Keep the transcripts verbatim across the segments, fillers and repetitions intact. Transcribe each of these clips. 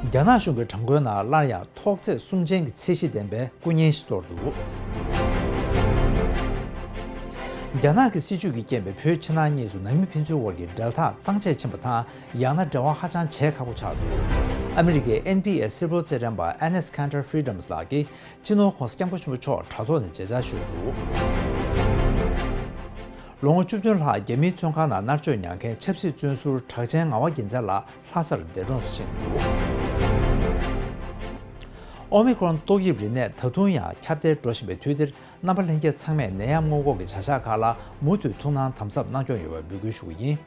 རྒྱ་ནག་གཞུང་གིས་བྲག་འགོའི་ནང་སླར་ཡང་ཐོག་ཚད་གསུམ་ཅན་གྱི་ཚད་གཞི་ལྡན་པའི་སྐུ་བརྙན་ཞིག་གཏོར་འདུག་རྒྱ་ནག་གི་སྲིད་བྱུས་ཀྱི་རྐྱེན་པས་བོད་ཕྱི་ནང་གཉིས་སུ་ནང་མི་ཕན་ཚུན་དབར་གྱི་འབྲེལ་ཐག་གཙང་ཆད་ཕྱིན་པ་དང་། ཡང་ན་འབྲེལ་བ་ཧ་ཅང་བྱེད་ཁག་པོ་ཆགས་འདུག་ཨ་མི་རི་ཀའི་ཨེན་བྷི་ཨེ་སིལ་བུར་རྩེད་འགྲན་པ་ཨེ་ནེས་ཁན་ཏར་ཧྥི་རི་ཌམ་ལགས་ཀྱིས་སྤྱི་ནོར་༧གོང་ས་༧སྐྱབས་མགོན་ཆེན་པོ་མཆོག་དྲ་ཐོག་ནས་མཇལ་བཅར་ཞུས་འདུག་ལོ་ངོ་བཅུ་བདུན་ལྷག་རྒྱ་མིའི་བཙོན་ཁང་ནང་མནར་གཅོད་མྱངས་མཁན་ཆབ་སྲིད་བཙོན་ཟུར་གྲགས་ཅན་ངག་དབང་རྒྱལ་མཚན་ལགས་ལྷ་སར་འདས་གྲོངས་སུ་ཕྱིན་འདུག་ཨོ་མི་ཀྲོན་ཏོག་དབྱིབས་རིམས་ནད་ད་དུང་ཡང་ཁྱབ་གདལ་འགྲོ་བཞིན་པའི་དུས་འདིར། རྣམ་པ་ལྷན་རྒྱས་ཚང་མས་ནད་ཡམས་སྔོན་འགོག་གི་བྱ་གཞག་ཁག་ལ་མུ་མཐུད་ཐུགས་སྣང་དམ་ཟབ་གནང་སྐྱོང་ཡོང་བའི་འབོད་སྐུལ་ཞུ་གི་ཡིན།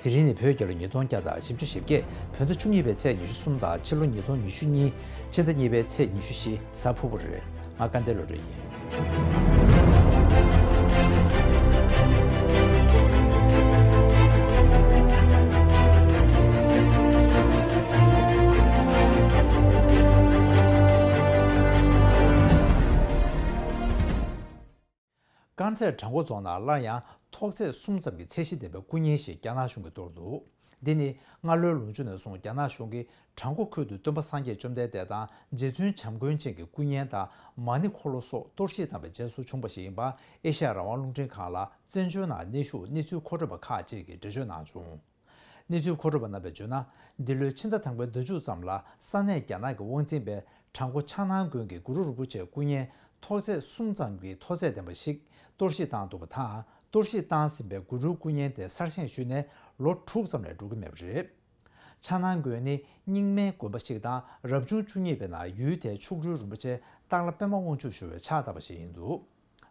དེ་རིང་ནི་བོད་རྒྱལ་ལོ་ཉིས་སྟོང་བརྒྱ་དང་བཞི་བཅུ་ཞེ་བརྒྱད། བོད་ཟླ་བཅུ་གཉིས་པའི་ཚེས་ཉི་ཤུ་གསུམ་དང་ཕྱི་ལོ་ཉིས་སྟོང་ཉི་ཤུ་གཉིས། ཕྱི་ཟླ་གཉིས་པའི་ཚེས་ཉི་ཤུ་བཞི། གཟའ་ཕུར་བུ་རེད། ང་སྐལ་ལྡན་བློ་གྲོས་ཡིན། དཀར་མཛེས་བྲག་འགོ་རྫོང་ནང་སླར་ཡང་ཐོག་ཚད་གསུམ་ཙམ་གྱི་ཚད་གཞི་ལྡན་པའི་སྐུ་བརྙན་ཞིག་རྒྱ་ནག་གཞུང་གིས་གཏོར་འདུག་འདི་ནི་སྔ་ལོའི་ལོ་མཇུག་ནས་བཟུང་རྒྱ་ནག་གཞུང་གིས་བྲག་འགོ་ཁུལ་དུ་སྟོན་པ་སངས་རྒྱས་བཅོམ་ལྡན་འདས་དང་རྗེ་བཙུན་བྱམས་མགོན་བཅས་ཀྱི་སྐུ་བརྙན་དང་མ་ཎི་འཁོར་ལོ་སོགས་གཏོར་བཤིག་བཏང་བའི་རྗེས་སུ་བྱུང་བ་ཞིག་ཡིན་པ་ཨེ་ཤ་ཡ་རང་དབང་རླུང་འཕྲིན་ཁང་ལ་བཙན་བྱོལ་ནང་གནས་བཞུགས་གནས་ཚུལ་མཁོ་སྤྲོད་པ་ཁག་ཅིག་གིས་འགྲེལ་བརྗོད་གནང་བྱུང་། གནས་ཚུལ་མཁོ་སྤྲོད་པ་རྣམ་པས་བརྗོད་ན། འདི་ལོའི་ཕྱི་ཟླ་དང་པོའི་ཟླ་མཇུག་ཙམ་ལ་ས་གནས་རྒྱ་ནག་གི་དབང་འཛིན་པས་བྲག་འགོ་ཕྱག་ནང་དགོན་གྱི་གུ་རུ་རིན་པོ་ཆེའི་སྐུ་བརྙན་མཐོ་ཚད་གསུམ་ཙམ་གྱི་མཐོ་ཚད་ལྡན་པ་ཞིག་གཏོར་བཤིག་བཏང་འདུག་པ་དང་། གཏོར་བཤིག་བཏང་ཟིན་པའི་གུ་རུའི་སྐུ་བརྙན་དེ་གསར་བཞེངས་ཞུས་ནས་ལོ་དྲུག་ཙམ་ལས་འགྲོ་གི་མེད་པ་རེད། ཕྱག་ནང་དགོན་ནི་རྙིང་མའི་དགོན་པ་ཞིག་དང་། རབ་བྱུང་བཅུ་གཉིས་པའི་ནང་ཡུལ་དེའི་མཆོག་སྤྲུལ་རིན་པོ་ཆེ་སྟག་ལྷ་པདྨ་དབང་ཕྱུག་ཞུ་བས་ཕྱག་བཏབ་པ་ཞིག་ཡིན་འདུག་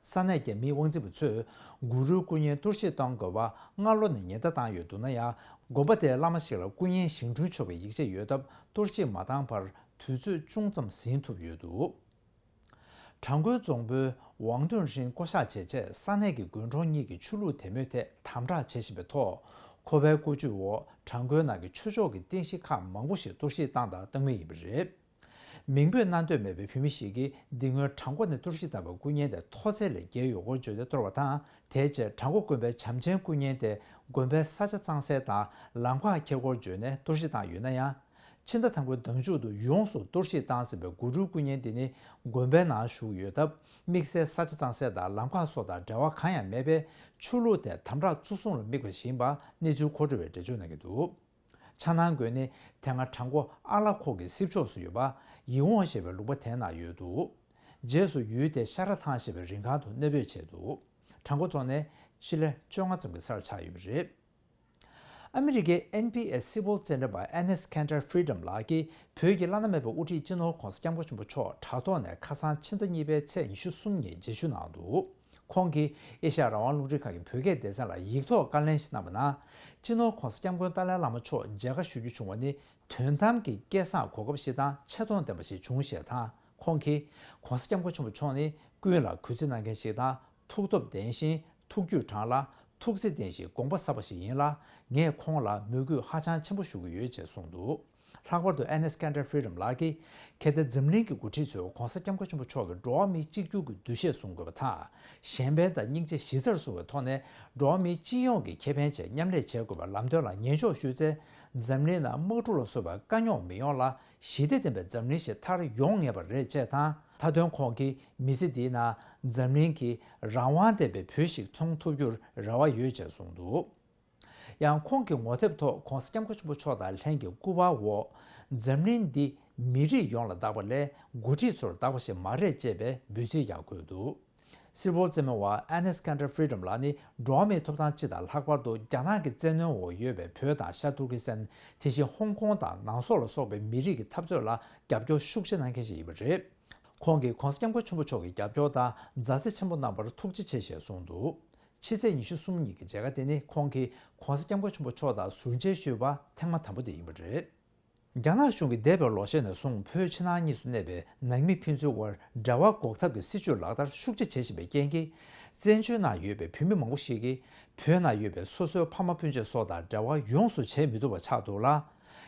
ས་གནས་རྒྱ་མིའི་དབང་འཛིན་པ་ཚོས་གུ་རུའི་སྐུ་བརྙན་གཏོར་བཤིག་གཏང་དགོས་པ་སྔ་ལོ་ནས་ཉེན་བརྡ་བཏང་ཡོད་འདུག་ན་ཡང་། དགོན་པ་དེའི་བླ་མ་ཞིག་ལ་སྐུ་བརྙན་བཞེངས་སྐྲུན་ཆོག་པའི་ཡིག་ཆ་ཡོད་སྟབས། གཏོར་བཤིག་མ་བཏང་བར་དུས་ཚོད་ཅུང་ཙམ་ཟིན་ཐུབ་ཡོད་འདུག་བྲག་འགོའི་རྫོང་དཔོན་ཝང་ཏུན་ཧྲིན་བསྐོ་གཞག་བྱས་རྗེས། ས་གནས་ཀྱི་དགོན་གྲོང་གཉིས་ཀྱི་ཆོས་ལུགས་དད་མོས་ཐད་དམ་དྲག་བྱེད་བཞིན་པའི་ཐོག་ཁོ་པའི་བཀོད་ཇུས་འོག་བྲག་འགོའི་ནང་གི་ཆོས་ཕྱོགས་ཀྱི་རྟེན་གཞི་ཁག་མང་པོ་ཞིག་གཏོར་བཤིག་བཏང་དང་བཏང་མུས་ཡིན་པ་རེད། མིང་འབོད་གནང་འདོད་མེད་པའི་བོད་མི་ཞིག་གིས་འདི་སྔོན་བྲག་འགོ་ནས་གཏོར་བཤིག་བཏང་བའི་སྐུ་བརྙན་དེ་མཐོ་ཚད་ལས་བརྒལ་ཡོད་སྐོར་བརྗོད་དེ་གཏོར་བ་དང་། དེའི་རྗེས་བྲག་འགོ་དགོན་པའི་བྱམས་ཆེན་སྐུ་བརྙན་དེ་དགོན་པའི་ས་ཆ་གཙང་སེལ་དང་ལམ་ཁ་འཁེལ་སྐོར་བརྗོད་ནས་གཏོར་བཤིག་བཏང་ཡོད་ན་ཡང་། ཕྱི་ཟླ་དང་པོའི་ཟླ་མཇུག་ཏུ་ཡོངས་སུ་གཏོར་བཤིག་བཏང་ཟིན་པའི་གུ་རུའི་སྐུ་བརྙན་དེ་ནི་དགོན་པའི་ནང་བཞུགས་ཡོད་སྟབས། དམིགས་བསལ་ས་ཆ་གཙང་སེལ་དང་ལམ་ཁ་སོགས་དང་འབྲེལ་བ་གང་ཡང་མེད་པས། ཆོས་ལུགས་དེ་དམ་དྲག་བཙུགས་སྲུང་ལ་དམིགས་པ་ཞིག་ཡིན་པ་གནས་ཚུལ་མཁོ་སྤྲོད་པས་འགྲེལ་བརྗོད་གནང་གི་འདུག་ཕྱག་ནང་དགོན་ནི་དེ་སྔ་བྲག་འགོ་ཨ་ལ་ཁོག་གི་སྲིབ་ཕྱོགས་སུ་ཡོད་པ། ཡིད་འོང་ཞེས་པའི་ལུང་པ་དེའི་ནང་ཡོད་འདུག་རྗེས་སུ་ཡུལ་དེ་ཤ་ར་ཐང་ཞེས་པའི་རིན་ཁང་དུ་གནས་སྤོས་བྱས་འདུག་བྲག་འགོ་རྫོང་ནི་སྤྱི་ལེ་བཅོ་ལྔ་ཙམ་གྱི་སར་ཆགས་ཡོད་པ་རེད། ཨ་མི་རི་ཀའི་ཨེན་བྷི་ཨེ་སིལ་བུར་རྩེད་འགྲན་པ་ཨེ་ནེས་ཁན་ཏར་ཧྥི་རི་ཌམ་ལགས་ཀྱིས་བོད་ཀྱི་བླ་ན་མེད་པའི་དབུ་ཁྲིད་སྤྱི་ནོར་༧གོང་ས་༧སྐྱབས་མགོན་ཆེན་པོ་མཆོག་དྲ་ཐོག་ནས་ཁ་སང་ཕྱི་ཟླ་གཉིས་པའི་ཚེས་ཉི་ཤུ་གསུམ་ཉིན་མཇལ་ཞུ་གནང་འདུག་ཁོང་གིས་ཨེ་ཤ་ཡ་རང་དབང་རླུང་འཕྲིན་ཁང་གི་བོད་སྐད་སྡེ་ཚན་ལ་ཡིག་ཐོག་བཀའ་ལན་ཞིག་གནང་བ་ན། སྤྱི་ནོར་༧གོང་ས་༧སྐྱབས་མགོན་ཏཱ་ལའི་བླ་མ་མཆོག་མཇལ་ཁ་ཞུ་རྒྱུ་བྱུང་བ་ནི་དོན་དམ་གྱི་སྐལ་བཟང་གོ་སྐབས་ཤིག་དང་ཆེ་མཐོང་ལྡན་པ་ཞིག་བྱུང་ཞེས་དང་། ཁོང་གིས་༧གོང་ས་༧སྐྱབས་མགོན་ཆེན་པོ་མཆོག་ནི་ཀུན་ལ་གུས་བརྩི་གནང་མཁན་ཞིག་དང་། ཐུགས་སྟོབས་ལྡན་ཞིང་། ཐུགས་རྒྱུད་དྲང་ལ། ཐུགས་བརྩེ་ལྡན་ཞིང་དགོངས་པ་ཟབ་པ་ཞིག་ཡིན་ལ། ངས་ཁོང་ལ་མོས་གུས་ཧ་ཅང་ཆེན་པོ་ཞུ་གི་ཡོད་ཅེས་གསུངས་འདུག་ལྷག་པར་དུ་ཨེ་ནེས་ཁན་ཏར་ཧྥི་རི་ཌམ་ལགས་ཀྱིས། གལ་ཏེ་འཛམ་གླིང་གི་འགོ་ཁྲིད་ཚོས་༧གོང་ས་༧སྐྱབས་མགོན་ཆེན་པོ་མཆོག་གི་འགྲོ་བ་མིའི་གཅིག་གྱུར་གྱི་འདུ་ཤེས་བཟུང་དགོས་པ་དང་། གཞན་ཕན་དང་སྙིང་རྗེ་གཞི་རྩར་བཟུང་བའི་ཐོག་ནས་འགྲོ་བ་མིའི་སྤྱི་ཡོངས་ཀྱི་ཁེ་ཕན་ཆེད་མཉམ་ལས་བྱེད་དགོས་པའི་ལམ་སྟོན་ལ་ཉན་འཇོག་ཞུས་ཚེ། འཛམ་གླིང་ནང་དམག་འཁྲུག་ལ་སོགས་པའི་དཀའ་རྙོག་མི་ཡོང་ལ། ཞི་བདེ་ལྡན་པའི་འཛམ་གླིང་ཞིག་མཐར་ཡོང་ངེས་པ་རེད་ཅེས་དང་། མཐའ་དོན་ཁོང་གིས་མི་ཚེ་འདིའི་ནང་འཛམ་གླིང་གི་རང་དབང་ལྡན་པའི་བོད་ཞིག་མཐོང་ཐུབ་རྒྱུར་རེ་བ་ཡོད་ཅེས་གསུངས་འདུག་ཡང་ཁོང་གི་ངོ་དེབ་ཐོག་༧གོང་ས་༧སྐྱབས་མགོན་ཆེན་པོ་མཆོག་དང་ལྷན་གྱི་སྐུ་པར་འོག་འཛམ་གླིང་འདི་མི་རིགས་ཡོངས་ལ་བདག་པ་ལས་འགོ་ཁྲིད་ཚོར་བདག་པ་ཞིག་མ་རེད་ཅེས་པའི་འབོད་ཚིག་ཀྱང་འཁོད་འདུག་སིལ་བོར་རྩེད་མོ་བ་ཨ་ནེས་ཁན་ཏར་ཧྥི་རི་ཌམ་ལགས་ནི་འགྲོ་བ་མིའི་ཐོབ་ཐང་སྤྱི་དང་ལྷག་པར་དུ་རྒྱ་ནག་གི་བཙན་གནོན་འོག་ཡོད་པའི་བོད་དང་ཤར་ཏུར་ཀི་སི་ཐན། དེ་བཞིན་ཧོང་ཀོང་དང་ནང་སོག་ལ་སོགས་པའི་མི་རིགས་ཀྱི་འཐབ་རྩོད་ལ་རྒྱབ་སྐྱོར་ཤུགས་ཆེ་གནང་མཁན་ཞིག་ཡིན་པ་རེད། ཁོང་གིས་༧གོང་ས་༧སྐྱབས་མགོན་ཆེན་པོ་མཆོག་གི་རྒྱབ་སྐྱོར་དང་མཛའ་བརྩེ་ཆེན་པོ་གནང་བར་ཐུགས་རྗེ་ཆེ་ཞེས་གསུངས་འདུག་ཕྱི་ཚེས་ཉི་ཤུ་གསུམ་ཉིན་གྱི་མཇལ་ཁ་དེ་ནི་ཁོང་གིས་༧གོང་ས་༧སྐྱབས་མགོན་ཆེན་པོ་མཆོག་དང་ཟུར་མཇལ་ཞུས་པ་ཐེངས་མ་དང་པོ་དེ་ཡིན་པ་རེད། རྒྱ་ནག་གཞུང་གིས་འདས་པའི་ལོ་ཤས་ནས་བཟུང་བོད་ཕྱི་ནང་གཉིས་སུ་གནས་པའི་ནང་མི་ཕན་ཚུན་དབར་འབྲེལ་བ་འགོག་ཐབས་ཀྱི་སྲིད་བྱུས་ལག་བསྟར་ཤུགས་ཆེ་བྱེད་བཞིན་པའི་རྐྱེན་གྱིས། བཙན་བྱོལ་ནང་ཡོད་པའི་བོད་མི་མང་པོ་ཞིག་གིས་བོད་ནང་ཡོད་པའི་སོ་སོའི་ཕ་མ་སྤུན་མཆེད་སོགས་དང་འབྲེལ་བ་ཡོངས་སུ་བྱེད་མི་ཐུབ་པ་ཆགས་འདུག་ལ།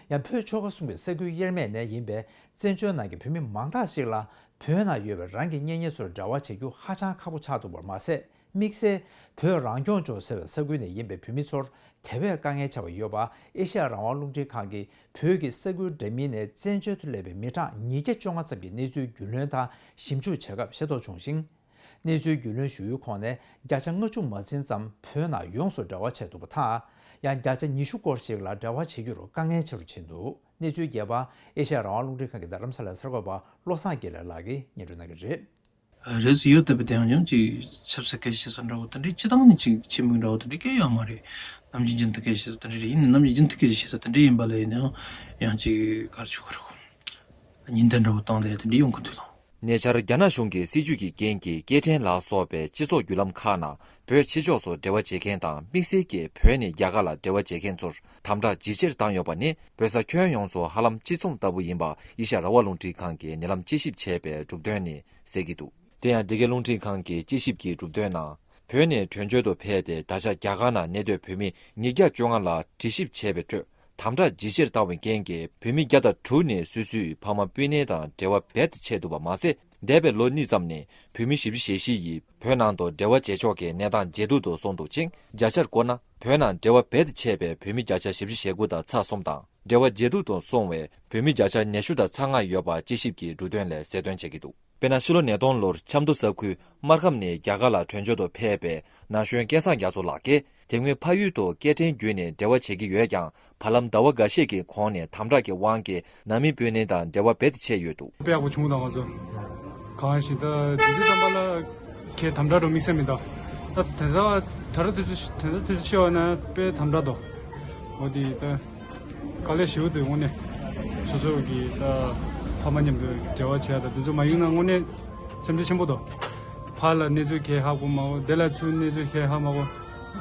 ཡང་བོད་ཆོལ་ཁ་གསུམ་གྱི་ས་ཁུལ་དབྱེར་མེད་ནས་ཡིན་པའི་བཙན་བྱོལ་ནང་གི་བོད་མི་མང་དག་ཞིག་ལ་བོད་ནང་ཡོད་པའི་རང་གི་གཉེན་ཉེ་ཚོར་འབྲེལ་བ་བྱེད་རྒྱུ་ཧ་ཅང་ཁག་པོ་ཆགས་འདུག་པར་མ་ཟད། དམིགས་བསལ་བོད་རང་སྐྱོང་ལྗོངས་ཟེར་བའི་ས་ཁུལ་ནས་ཡིན་པའི་བོད་མི་ཚོར་དེ་བས་དཀའ་ངལ་ཆེ་བ་ཡོད་པ། ཨེ་ཤ་ཡ་རང་དབང་རླུང་འཕྲིན་ཁང་གིས་བོད་ཀྱི་ས་ཁུལ་འདྲ་མིན་ནས་བཙན་བྱོལ་དུ་སླེབས་པའི་མི་གྲངས་ཉིས་བརྒྱ་བཅོ་ལྔ་ཙམ་གྱི་གནས་ཚུལ་རྒྱུས་ལོན་དང་ཞིབ་འཇུག་བྱེད་སྐབས་ཤེས་རྟོགས་བྱུང་ཞིང་། གནས་ཚུལ་རྒྱུས་ལོན་ཞུ་ཡུལ་ཁོངས་ནས་བརྒྱ་ཆ་ལྔ་བཅུ་མ་ཟིན་ཙམ་བོད་ནང་ཡོངས་སུ་འབྲེལ་བ་བྱས་འདུག་པ་དང་། ཡང་བརྒྱ་ཆ་ཉི་ཤུ་སྐོར་ཞིག་ལ་འབྲེལ་བ་བྱེད་རྒྱུར་དཀའ་ངལ་ཆེ་རུ་ཕྱིན་འདུག་གནས་ཚུལ་རྒྱས་པ་ཨེ་ཤ་ཡ་རང་དབང་རླུང་འཕྲིན་ཁང་གི་རྡ་རམ་ས་ལའི་གསར་འགོད་པ་བློ་བཟང་དགེ་ལེགས་ལགས་ཀྱིས་སྙན་སྒྲོན་གནང་གི་རེད། རེད་ཟེར་ཡོད་དེ་བས་དེ་ཡང་ཡང་ཅིག་ཆབ་སྲིད་སྐད་ཆ་བཤད་ས་འདྲ་བོ་དེ་འདྲའི་སྤྱི་བཏང་ནས་ཅིག་ཆེན་པོའི་འདྲ་བོ་དེ་འདྲའི་སྐད་ཡོད་མ་རེད། ནམ་རྒྱུན་རྒྱུན་མཐུད་སྐད་ཆ་བཤད་ས་དེ་འདྲ་རེད། ཡིན་ནའི་ནམ་རྒྱུན་རྒྱུན་མཐུད་སྐད་ཆ་བཤད་ས་དེ་འདྲ་ཡིན་པ་ལ་ཡིན་ནའང་ཡང་ཅིག་ག་རེ་ཞུ་ག་རེ་གོ། ཉིན་ལྡན་འདྲ་བོ་བཏང་བསྡད་དེ་འདྲའི་ཡོང་གི་འདུག་ལགས། ཉེ་ཆར་རྒྱ་ནག་གཞུང་གི་སྲིད་ཇུས་ཀྱི་རྐྱེན་གྱིས་སྐད་འཕྲིན་ལ་སོགས་པའི་སྤྱི་ཚོགས་བརྒྱུད་ལམ་ཁག་ནང་བོད་ཕྱི་ཕྱོགས་སུ་འབྲེལ་བ་བྱེད་མཁན་དང་། དམིགས་བསལ་གྱིས་བོད་ནས་རྒྱ་གར་ལ་འབྲེལ་བ་བྱེད་མཁན་ཚོར་དམ་དྲག་ཇེ་ཆེར་བཏང་ཡོད་པ་ནི། བོད་ས་ཁྱོན་ཡོངས་སུ་ཧ་ལམ་སྤྱི་མཚུངས་ལྟ་བུ་ཡིན་པ་ཨེ་ཤ་ཡ་རང་དབང་རླུང་འཕྲིན་ཁང་གིས་ཉེ་ལམ་དཔྱད་ཞིབ་བྱས་པའི་གྲུབ་དོན་ནས་གསལ་གྱི་འདུག་དེ་ཡང་འདི་གའི་རླུང་འཕྲིན་ཁང་གི་དཔྱད་ཞིབ་ཀྱི་གྲུབ་དོན་ནང་། བོད་ནས་བྲོས་བྱོལ་དུ་ཕེབས་ཏེ་ད་ཆ་རྒྱ་གར་ནང་གནས་སྡོད་བོད་མི་ཉིས་བརྒྱ་བཅོ་ལྔ་ལ་དྲི་ཞིབ་བྱས་པའི་ཁྲོད། དམ་དྲག་ཇེ་ཆེར་བཏང་བའི་རྐྱེན་གྱིས་བོད་མི་བརྒྱ་དང་དྲུག་ནས་སོ་སོའི་ཕ་མ་སྤུན་ཉེ་དང་འབྲེལ་བ་རྦད་དེ་ཆད་འདུག་པ་མ་ཟད། འདས་པའི་ལོ་གཉིས་ཙམ་ནས་བོད་མི་བཞི་བཅུ་ཞེ་བཞི་ཡིས་བོད་ནང་དུ་འབྲེལ་བ་བྱེད་ཕྱོགས་ཀྱི་གནས་སྟངས་ཇེ་སྡུག་ཏུ་སོང་འདུག་ཅིང་། བརྒྱ་ཆར་བགོས་ན་བོད་ནང་འབྲེལ་བ་རྦད་དེ་ཆད་པའི་བོད་མི་བརྒྱ་ཆ་བཞི་བཅུ་ཞེ་དགུ་དང་ཚེག་གསུམ་དང་། འབྲེལ་བ་ཇེ་སྡུག་ཏུ་སོང་བའི་བོད་མི་བརྒྱ་ཆ་ཉི་ཤུ་དང་ཚེག་ལྔ་ཡོད་པ་དཔྱད་ཞིབ་ཀྱི་གྲུབ་དོན་ལས་གསལ་སྟོན་བྱེད་ཀྱི་འདུག་དཔེར་ན། ཕྱི་ལོ་ཉིས་སྟོང་ལོར་ཆབ་མདོ་ས་ཁུལ་སྨར་ཁམས་ནས་རྒྱ་གར་ལ་བྲོས་བྱོལ་དུ་ཕེབས་པའི་ན་གཞོན་སྐལ་བཟང་རྒྱ་མཚོ་ལགས་ཀྱིས། དེ་སྔོན་ཕ་ཡུལ་དུ་སྐད་འཕྲིན་བརྒྱུད་ནས་འབྲེལ་བ་བྱེད་ཀྱི་ཡོད་ཀྱང་། བར་ལམ་ཟླ་བ་འགའ་ཤས་ཀྱི་གོང་ནས་དམ་དྲག་གི་དབང་གིས་ནང་མི་སྤུན་ཉེ་དང་འབྲེལ་བ་རྦད་དེ་ཆད་ཡོད་འདུག་དཔེ་ཡག་པོ་བྱུང་དང་ང་ཚོ། གང་ཞིག་ད་དུས་ཚོད་ཙམ་པ་ལ་ཁྱེད་དམ་དྲག་འགྲོ་དམིགས་བསལ་མི་འདུག་ད་དེང་སང་ད་ལྟ་དུས་ཚོད་དེང་སང་དུས་ཚོད་ཤི་བ་ན་དཔེ་དམ་དྲག་འདུག་འོ་དེ་ད། དཀའ་ལས་ཞེ་པོ་འདུག་དངོས་གནས། སོ་སོ་གི་ད་ཕ་མ་མཉམ་དུ་འབྲེལ་བ་བྱས་ད་དུས་ཚོད་མ་ཡོང་ན་དངོས་གནས་སེམས་ཁྲལ་ཆེན་པོ་འདུག་ཕར་ལ་གནས་ཚུལ་གས་ཧ་གོ་མ་གོ། དེ་ལ་ཚུར་གནས་ཚུལ་གས་ཧ་མ་གོ།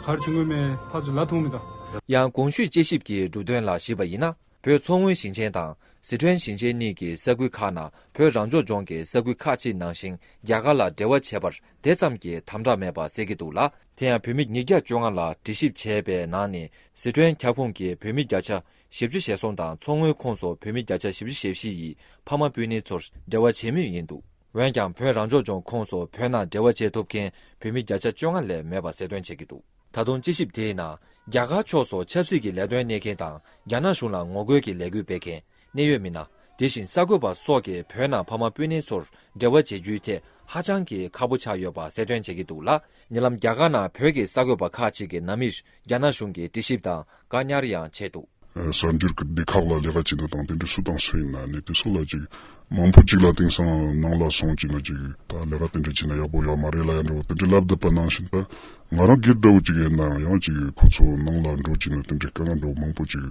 ག་རེ་བྱུང་གི་མེད་ཕར་ཚུར་ལབ་ཐུབ་མི་འདུག་ཡང་གོང་ཞུས་དཔྱད་ཞིབ་ཀྱི་གྲུབ་དོན་ལ་གཞིགས་པ་ཡིན་ན། བོད་མཚོ་སྔོན་ཞིང་ཆེན་དང་སི་ཁྲོན་ཞིང་ཆེན་གཉིས་ཀྱི་ས་ཁུལ་ཁག་ནང་བོད་རང་སྐྱོང་ལྗོངས་ཀྱི་ས་ཁུལ་ཁག་ཅིག་ནང་བཞིན་རྒྱ་གར་ལ་འབྲེལ་བ་བྱེད་པར་དེ་ཙམ་གྱི་དམ་དྲག་མེད་པ་གསལ་གྱི་འདུག་ལ། དེ་ཡང་བོད་མི་ཉིས་བརྒྱ་བཅོ་ལྔ་ལ་དྲི་ཞིབ་བྱས་པའི་ནང་ནས་སི་ཁྲོན་ཁྱབ་ཁོངས་ཀྱི་བོད་མི་བརྒྱ་ཆ་བཞི་བཅུ་ཞེ་གསུམ་དང་། མཚོ་སྔོན་ཁོངས་སུ་བོད་མི་བརྒྱ་ཆ་བཞི་བཅུ་ཞེ་བཞི་ཡིས་ཕ་མ་སྤུན་ཉེ་ཚོར་འབྲེལ་བ་བྱེད་མུས་ཡིན་འདུག་འོན་ཀྱང་བོད་རང་སྐྱོང་ལྗོངས་ཁོངས་སུ་བོད་ནང་འབྲེལ་བ་བྱེད་ཐུབ་མཁན་བོད་མི་བརྒྱ་ཆ་བཅོ་ལྔ་ལས་མེད་པ་གསལ་སྟོན་བྱེད་ཀྱི་འདུག་ད་དུང་དཔྱད་ཞིབ་དེའི་ནང་རྒྱ་གར་ཕྱོགས་སུ་ཆབ་སྲིད་ཀྱི་ལས་དོན་གནས་མཁན་དང་རྒྱ་ནག་གཞུང་ལ་ངོ་རྒོལ་གྱི་ལས་འགུལ་སྤེལ་མཁན། གནད་ཡོད་མི་སྣ། དེ་བཞིན་གསར་འགོད་པ་སོགས་ཀྱིས་བོད་ནང་ཕ་མ་སྤུན་ཉེ་ཚོར་འབྲེལ་བ་བྱེད་རྒྱུའི་ཐད་ཧ་ཅང་གི་ཁག་པོ་ཆགས་ཡོད་པ་གསལ་སྟོན་བྱེད་ཀྱི་འདུག་ལ། ཉེ་ལམ་རྒྱ་གར་ནང་བོད་ཀྱི་གསར་འགོད་པ་ཁག་ཅིག་གི་ནང་མིར་རྒྱ་ནག་གཞུང་གིས་དྲི་ཞིབ་དང་བཀག་ཉར་ཡང་བྱས་འདུག་གསར་འགྱུར་གྱི་སྡེ་ཁག་ལ་ལས་ཀ་བྱེད་མཁན་དང་དེ་འདྲ་སུ་དང་སུ་ཡིན་ན་ནི་དེ་ཚོ་ལ་ཅིག་མང་པོ་ཅིག་ལ་དེང་སང་ནང་ལ་སོང་ཅིག་ན་ཅིག་ད་ལས་ཀ་དེ་འདྲ་བྱས་ན་ཡག་པོ་ཡོད་མ་རེད་ལ་ཡ་འདྲ་བོ་དེ་འདྲ་ལབ་བསྡད་པ་ནང་བཞིན་ད། ང་རང་སྒེར་འདྲ་བོ་ཅིག་ཡིན་ན་ཡང་ཅིག་ཁོ་ཚོ་ནང་ལ་འགྲོ་ཅིག་ན་དེ་འདྲའི་དཀའ་ངལ་འདྲ་བོ་མང་པོ་ཅིག་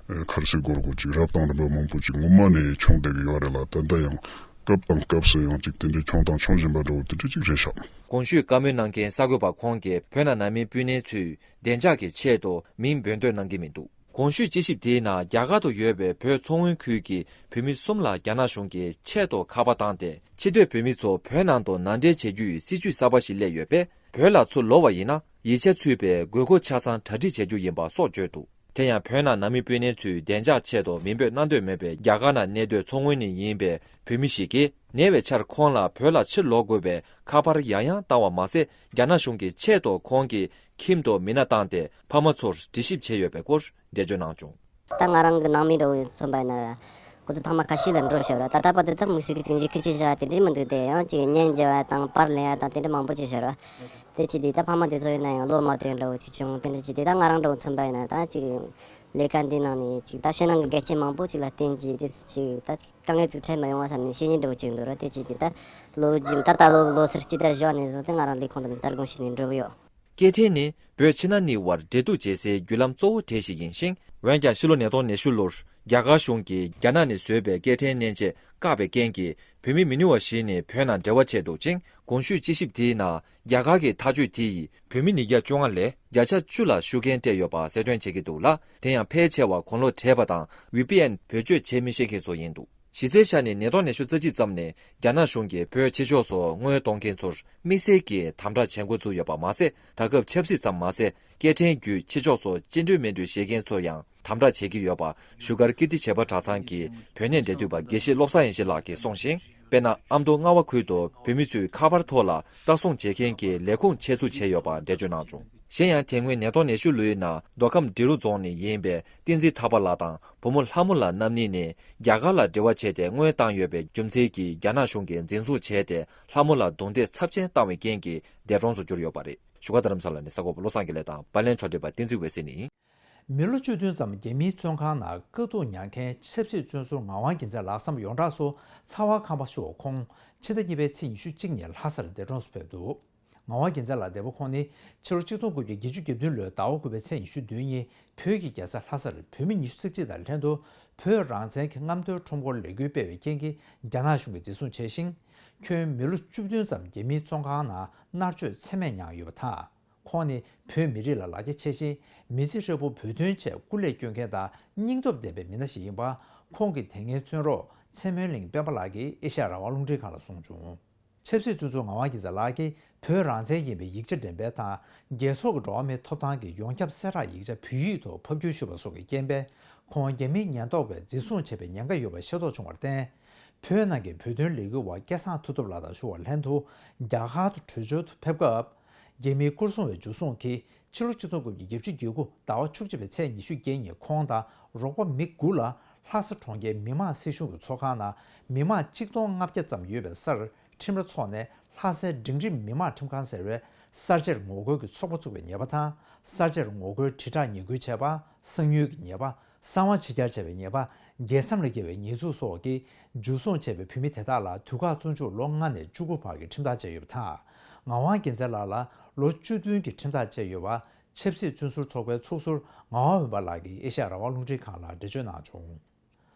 ཨེ་ཁར་སེ་སྒོར་སྒོར་ཅིག་རབ་དང་རིམ་པ་མང་པོ་ཅིག་ངོ་མ་ནས་བྱུང་བསྡད་ཀྱི་ཡོད་རེད་ལ། ད་ལྟ་ཡང་སྐབས་དང་སྐབས་སུ་ཡང་ཅིག་དེ་འདྲའི་བྱུང་དང་འབྱུང་བཞིན་པ་འདྲ་བོ་དེ་འདྲ་ཅིག་རེད་ཤག་གོང་ཞུས་བཀའ་མོལ་གནང་མཁན་གསར་འགོད་པ་ཁོང་གིས་བོད་ནང་ནང་མི་སྤུན་ཉེ་ཚོའི་བདེ་འཇགས་ཀྱི་ཆེད་དུ་མིང་འབོད་འདོད་གནང་གི་མི་འདུག་གོང་ཞུས་དཔྱད་ཞིབ་དེའི་ནང་རྒྱ་གར་དུ་ཡོད་པའི་བོད་མཚོ་སྔོན་ཁུལ་གྱི་བོད་མི་གསུམ་ལ་རྒྱ་ནག་གཞུང་གིས་ཆེད་དུ་ཁ་པར་བཏང་སྟེ། ཕྱི་སྡོད་བོད་མི་ཚོ་བོད་ནང་དུ་ནང་འདྲེན་བྱེད་རྒྱུའི་སྲིད་ཇུས་གསར་པ་ཞིག་སླེབས་ཡོད་པས། བོད་ལ་ཚུར་ལོག་པ་ཡིན་ན། ཡིག་ཆ་ཚུད་པའི་དགོས་མཁོ་ཆ་ཚང་གྲ་སྒྲིག་བྱེད་རྒྱུ་ཡིན་པ་སོགས་བརྗོད་འདུག་དེ་ཡང་བོད་ནང་ནང་མི་སྤུན་ཉེ་ཚོའི་བདེ་འཇགས་ཆེད་དུ་མིང་འབོད་གནང་འདོད་མེད་པའི་རྒྱ་གར་ནང་གནས་སྡོད་མཚོ་སྔོན་ནས་ཡིན་པའི་བོད་མི་ཞིག་གིས། ཉེ་བའི་ཆར་ཁོང་ལ་བོད་ལ་ཕྱིར་ལོག་དགོས་པའི་ཁ་པར་ཡང་ཡང་བཏང་བ་མ་ཟད། རྒྱ་ནག་གཞུང་གིས་ཆེད་དུ་ཁོང་གི་ཁྱིམ་དུ་མི་སྣ་བཏང་སྟེ་ཕ་མ་ཚོར་དྲི་ཞིབ་བྱས་ཡོད་པའི་སྐོར་འགྲེལ་བརྗོད་གནང་བྱུང་། ད་ང་རང་གི་ནང་མི་འདྲ་བོ་མཚོན་པ་ཡིན་ན། ཁོ་ཚོ་ཚང་མ་ཁ་ཤས་ལ་འགྲོ་ཤོར་བ། ད་ལྟ་བར་དུ་ད་དམིགས་བསལ་གྱི་ཅིག་འཇིགས་སྐུལ་བྱེད་བཞག་དེ་འདྲས་མི་འདུག་དེ་ཡང་ཅིག་བརྙན་འཇལ་བ་དང་པར་ལེན་ཡ་དང་དེ་འདྲས་མང་པོ་ཅིག་ཤོར་བ། དེ་ཅི་དེ་ད་ཕ་མ་དེ་ཚོ་ཡིན་ན་ཡང་བློ་མ་བདེ་འདྲ་བོ་ཅིག་བྱུང་། དེ་འདྲ་ཅིག་དེ་ད་ང་རང་འདྲ་བོ་མཚོན་པ་ཡིན་ན་ད་ཅིག་ལས་ཀ་འདི་ནང་ནས་ཅིག་ད་ཕྱི་ནང་གི་འགལ་རྐྱེན་མང་པོ་ཅིག་ལ་བརྟེན་གྱིས་དེ་ཅིག་ད་དཀའ་ངལ་ཅིག་འཕྲད་མ་ཡོང་བ་བསམ་ནས་བཤེས་གཉེན་འདྲ་བོ་ཅིག་འདུག་ར། དེ་ཅི་དེ་ད་ལོ་རྒྱུན་ད་ད་ལོ་ལོ་སར་སྤྱི་ཟླ་བཞི་བ་ནས་བཟུང་སྟེ་ང་རང་ལས་ཁུངས་དང་རྩ་དགོངས་བཞེས་ནས་འགྲོ་གི་ཡོད། སྐད་འཕྲིན་ནི་བོད་ཕྱི་ནང་གཉིས་བར་འབྲེལ་གཏུག་བྱེད་སའི་བརྒྱུད་ལམ་གཙོ་བོ་གྲས་ཤིག་ཡིན་ཞིང་། འོན་ཀྱང་ཕྱི་ལོ་ཉིས་སྟོང་ཉི་ཤུ་ལོར་རྒྱ་གར་གཞུང་གིས་རྒྱ་ནག་ནས་བཟོས་པའི་སྐད་འཕྲིན་མཉེན་ཆས་བཀག་པའི་རྐྱེན་གྱིས་བོད་མི་མི་ཉུང་བ་ཞིག་ནས་བོད་ནང་འབྲེལ་བ་བྱས་འདུག་ཅིང་། གོང་ཞུས་དཔྱད་ཞིབ་དེའི་ནང་རྒྱ་གར་གྱི་ཐག་གཅོད་དེ་ཡིས་བོད་མི་ཉིས་བརྒྱ་བཅོ་ལྔ་ལས་བརྒྱ་ཆ་བཅུ་ལ་ཤུགས་རྐྱེན་སྤྲད་ཡོད་པ་གསལ་སྟོན་བྱེད་ཀྱི་འདུག་ལ། དེ་ཡང་ཕལ་ཆེ་བ་གོང་ལོག་བྲལ་བ་དང་ཝི་པི་ཨེན་བེད་སྤྱོད་བྱེད་མི་ཤེས་མཁན་ཚོ་ཡིན་འདུག་གཞི་རྩའི་ཆ་ནས་ཉིས་སྟོང་ཉི་ཤུ་རྩ་གཅིག་ཙམ་ནས་རྒྱ་ནག་གཞུང་གིས་བོད་ཕྱི་ཕྱོགས་སུ་དངུལ་གཏོང་མཁན་ཚོར་དམིགས་བསལ་གྱིས་དམ་དྲག་བྱེད་འགོ་བཙུགས་ཡོད་པ་མ་ཟད། ད་སྐབས་ཆབ་སྲིད་ཙམ་མ་ཟད། སྐད་འཕྲིན་བརྒྱུད་ཕྱི་ཕྱོགས་སུ་བཅིངས་འགྲོལ་མི་འགྲོལ་བཞེས་མཁན་ཚོར་ཡང་དམ་དྲག་བྱེད་ཀྱི་ཡོད་པ་བཞུགས་སྒར་ཀིརྟི་བྱེས་པ་གྲྭ་ཚང་གི་བོད་གནས་འབྲེལ་མཐུད་པ་དགེ་བཤེས་བློ་བཟང་ཡེ་ཤེས་ལགས་ཀྱིས་གསུངས་ཤིང་། དཔེར་ན། ཨ་མདོ་རྔ་བ་ཁུལ་དུ་བོད་མི་ཚོས་ཁ་པར་ཐོག་ལ་ལྟ་སྲུང་བྱེད་མཁན་གྱི་ལས་ཁུངས་ཆེད་འཛུགས་བྱས་ཡོད་པ་འགྲེལ་བརྗོད་གནང་བྱུང་། གཞན་ཡང་། དེ་སྔོན་ནད་ཐོག་ནད་གཞི་ལུས་ཡིན་ན་མདོ་ཁམས་འབྲི་རུ་རྫོང་ནས་ཡིན་པའི་བསྟན་འཛིན་ཐར་པ་ལགས་དང་བུ་མོ་ལྷ་མོ་ལགས་རྣམ་གཉིས་ནས་རྒྱ་གར་ལ་འབྲེལ་བ་བྱས་ཏེ་དངུལ་བཏང་ཡོད་པའི་རྒྱུ་མཚན་གྱིས་རྒྱ་ནག་གཞུང་གིས་འཛིན་བཟུང་བྱས་ཏེ། ལྷ་མོ་ལ་རྡུང་རྡེག་ཚབས་ཆེན་བཏང་བའི་རྐྱེན་གྱིས་འདས་གྲོངས་སུ་གྱུར་ཡོད་པ་རེད། བཞུགས་སྒར་རྡ་རམ་ས་ལ་ནས་གསར་འགོད་པ་བློ་བཟང་དགེ་ལེགས་དང་། པར་ལེན་ཕྱོགས་སྒྲིག་པ་བསྟན་འཛིན་འོད་ཟེར་ནས། མི་ལོ་བཅུ་བདུན་ཙམ་རྒྱ་མིའི་བཙོན་ཁང་ནང་དཀའ་སྡུག་མྱངས་མཁན་ཆབ་སྲིད་བཙོན་ཟུར་ངག་དབང་རྒྱལ་མཚན་ལགས་སམ་ཡོངས་གྲགས་སུ་ཚ་བ་ཁང་པ་ཞུ་བ་ཁོང་ཕྱི་ཟླ་གཉིས་པའི་ཚེས་ཉི་ཤུ་གཅིག་ཉིན་ལྷ་སར་འདས་གྲོངས་སུ་ཕེབས་འདུག་ངག་དབང་རྒྱལ་མཚན་ལགས་འདས་པོ་ཁོང་ནི་ཕྱི་ལོ་ཆིག་སྟོང་དགུ་བརྒྱ་བརྒྱད་ཅུ་གྱ་བདུན་ལོའི་ཟླ་བ་དགུ་པའི་ཚེས་ཉི་ཤུ་བདུན་ཉིན་བོད་ཀྱི་རྒྱལ་ས་ལྷ་སར་བོད་མི་ཉི་ཤུ་རྩ་གཅིག་དང་ལྷན་དུ་བོད་རང་བཙན་གྱི་རྔམ་སྟོན་ཁྲོམ་སྐོར་ལས་འགུལ་སྤེལ་བའི་རྐྱེན་གྱིས་རྒྱ་ནག་གཞུང་གིས་འཛིན་བཟུང་བྱས་ཤིང་། ཁྱོན་མི་ལོ་བཅུ་བདུན་ཙམ་རྒྱ་མིའི་བཙོན་ཁང་ནང་མནར་གཅོད་ཚད་མེད་མྱངས་ཡོད་པ་དང་། ཁོང་ནི་བོད་མི་རིགས་ལ་ལག་རྗེས་ཆེ་ཞིང་། མི་ཚེ་ཧྲིལ་པོ་བོད་དོན་ཆེད་སྐུ་ལས་བསྐྱོན་མཁན་དང་སྙིང་སྟོབས་ལྡན་པའི་མི་སྣ་ཞིག་ཡིན་པ། ཁོང་གི་དེ་སྔའི་བཙོན་རོགས་ཚེ་སྨོན་གླིང་སྤེན་པ་ལགས་ཀྱིས་ཨེ་ཤ་ཡ་རང་དབང་རླུང་འཕྲིན་ཁང་ལ་གསུངས་བྱུང་། ཆབ་སྲིད་བཙོན་ཟུར་ངག་དབང་རྒྱལ་མཚན་ལགས་ཀྱིས་བོད་རང་བཙན་ཡིན་པའི་ཡིག་ཆ་འགྲེམས་སྤེལ་དང་། རྒྱལ་ཚོགས་ཀྱི་འགྲོ་བ་མིའི་ཐོབ་ཐང་གི་ཡོངས་ཁྱབ་གསལ་བསྒྲགས་ཡིག་ཆ་བོད་ཡིག་ཐོག་ཕབ་བསྒྱུར་ཞུས་པ་སོགས་ཀྱི་རྐྱེན་པས། ཁོང་རྒྱ་མིའི་ཉེན་རྟོག་པས་འཛིན་བཟུང་བྱས་པའི་ཉེན་ཁ་ཡོད་པ་ཤེས་རྟོགས་བྱུང་བར་བརྟེན། བོད་ནང་གི་བོད་དོན་ལས་འགུལ་བ་སྐལ་བཟང་མཐུ་སྟོབས་ལགས་དང་ཞུ་བར་ལྷན་དུ་རྒྱ་གར་དུ་བྲོས་བྱོལ་དུ་ཕེབས་སྐབས། རྒྱ་མིའི་སྐོར་སྲུང་བས་འཇུ་བཟུང་གིས་ཕྱི་ལོ་ཆིག་སྟོང་དགུ་བརྒྱ་བརྒྱད་ཅུ་གྱ་དགུ་ཟླ་བ་བཅུ་གཅིག་པའི་ཚེས་ཉི་ཤུ་བརྒྱད་ཉིན་ཁོང་དང་རོགས་པ་མི་དགུ་ལ་ལྷ་ས་གྲོང་ཁྱེར་མི་དམངས་སྲིད་གཞུང་གི་ཚོགས་ཁང་ནང་མི་མང་ཆིག་སྟོང་ལྔ་བརྒྱ་ཙམ་ཡོད་པའི་སར་ཁྲིམས་ར་འཚོགས་ནས། ལྷ་སའི་འབྲིང་རིམ་མི་དམངས་ཁྲིམས་ཁང་ཟེར་བའི་གསར་བརྗེར་ངོ་རྒོལ་གྱི་ཚོགས་པ་བཙུགས་པའི་ཉེས་པ་དང་། གསར་བརྗེར་ངོ་རྒོལ་དྲིལ་བསྒྲགས་ཉེས་འགུལ་བྱས་པ། གསང་ཉུལ་གྱི་ཉེས་པ། གསང་བ་ཕྱི་གྱར་བྱས་པའི་ཉེས་པ། རྒྱལ་མཚམས་ལ་འགེལ་བའི་ཉེས་འཛུགས་སོགས་ཀྱིས་འཇུ་བཟུང་བྱས་པའི་བོད་མི་དེ་དག་ལ་དུས་བཀག་བཙོན་འཇུག་ལོ་ལྔ་ནས་བཅུ་དགུ་བར་གྱི་ཁྲིམས་ཐག་བཅད་ཡོད་པ་དང་། ངག་དབང་རྒྱལ་མཚན་ལགས་ལ་ལོ་བཅུ་བདུན་གྱི་ཁྲིམས་ཐག་བཅད་ཡོད་པ། ཆབ་སྲིད་བཙོན་ཟུར་ཚོགས་པའི་ཚོགས་ཟུར་ངག་དབང་འོད་འབར་ལགས་ཀྱིས་ཨེ་ཤ་ཡ་རང་དབང་རླུང་འཕྲིན་ཁང་ལ་འགྲེལ་བརྗོད་གནང་བྱུང་།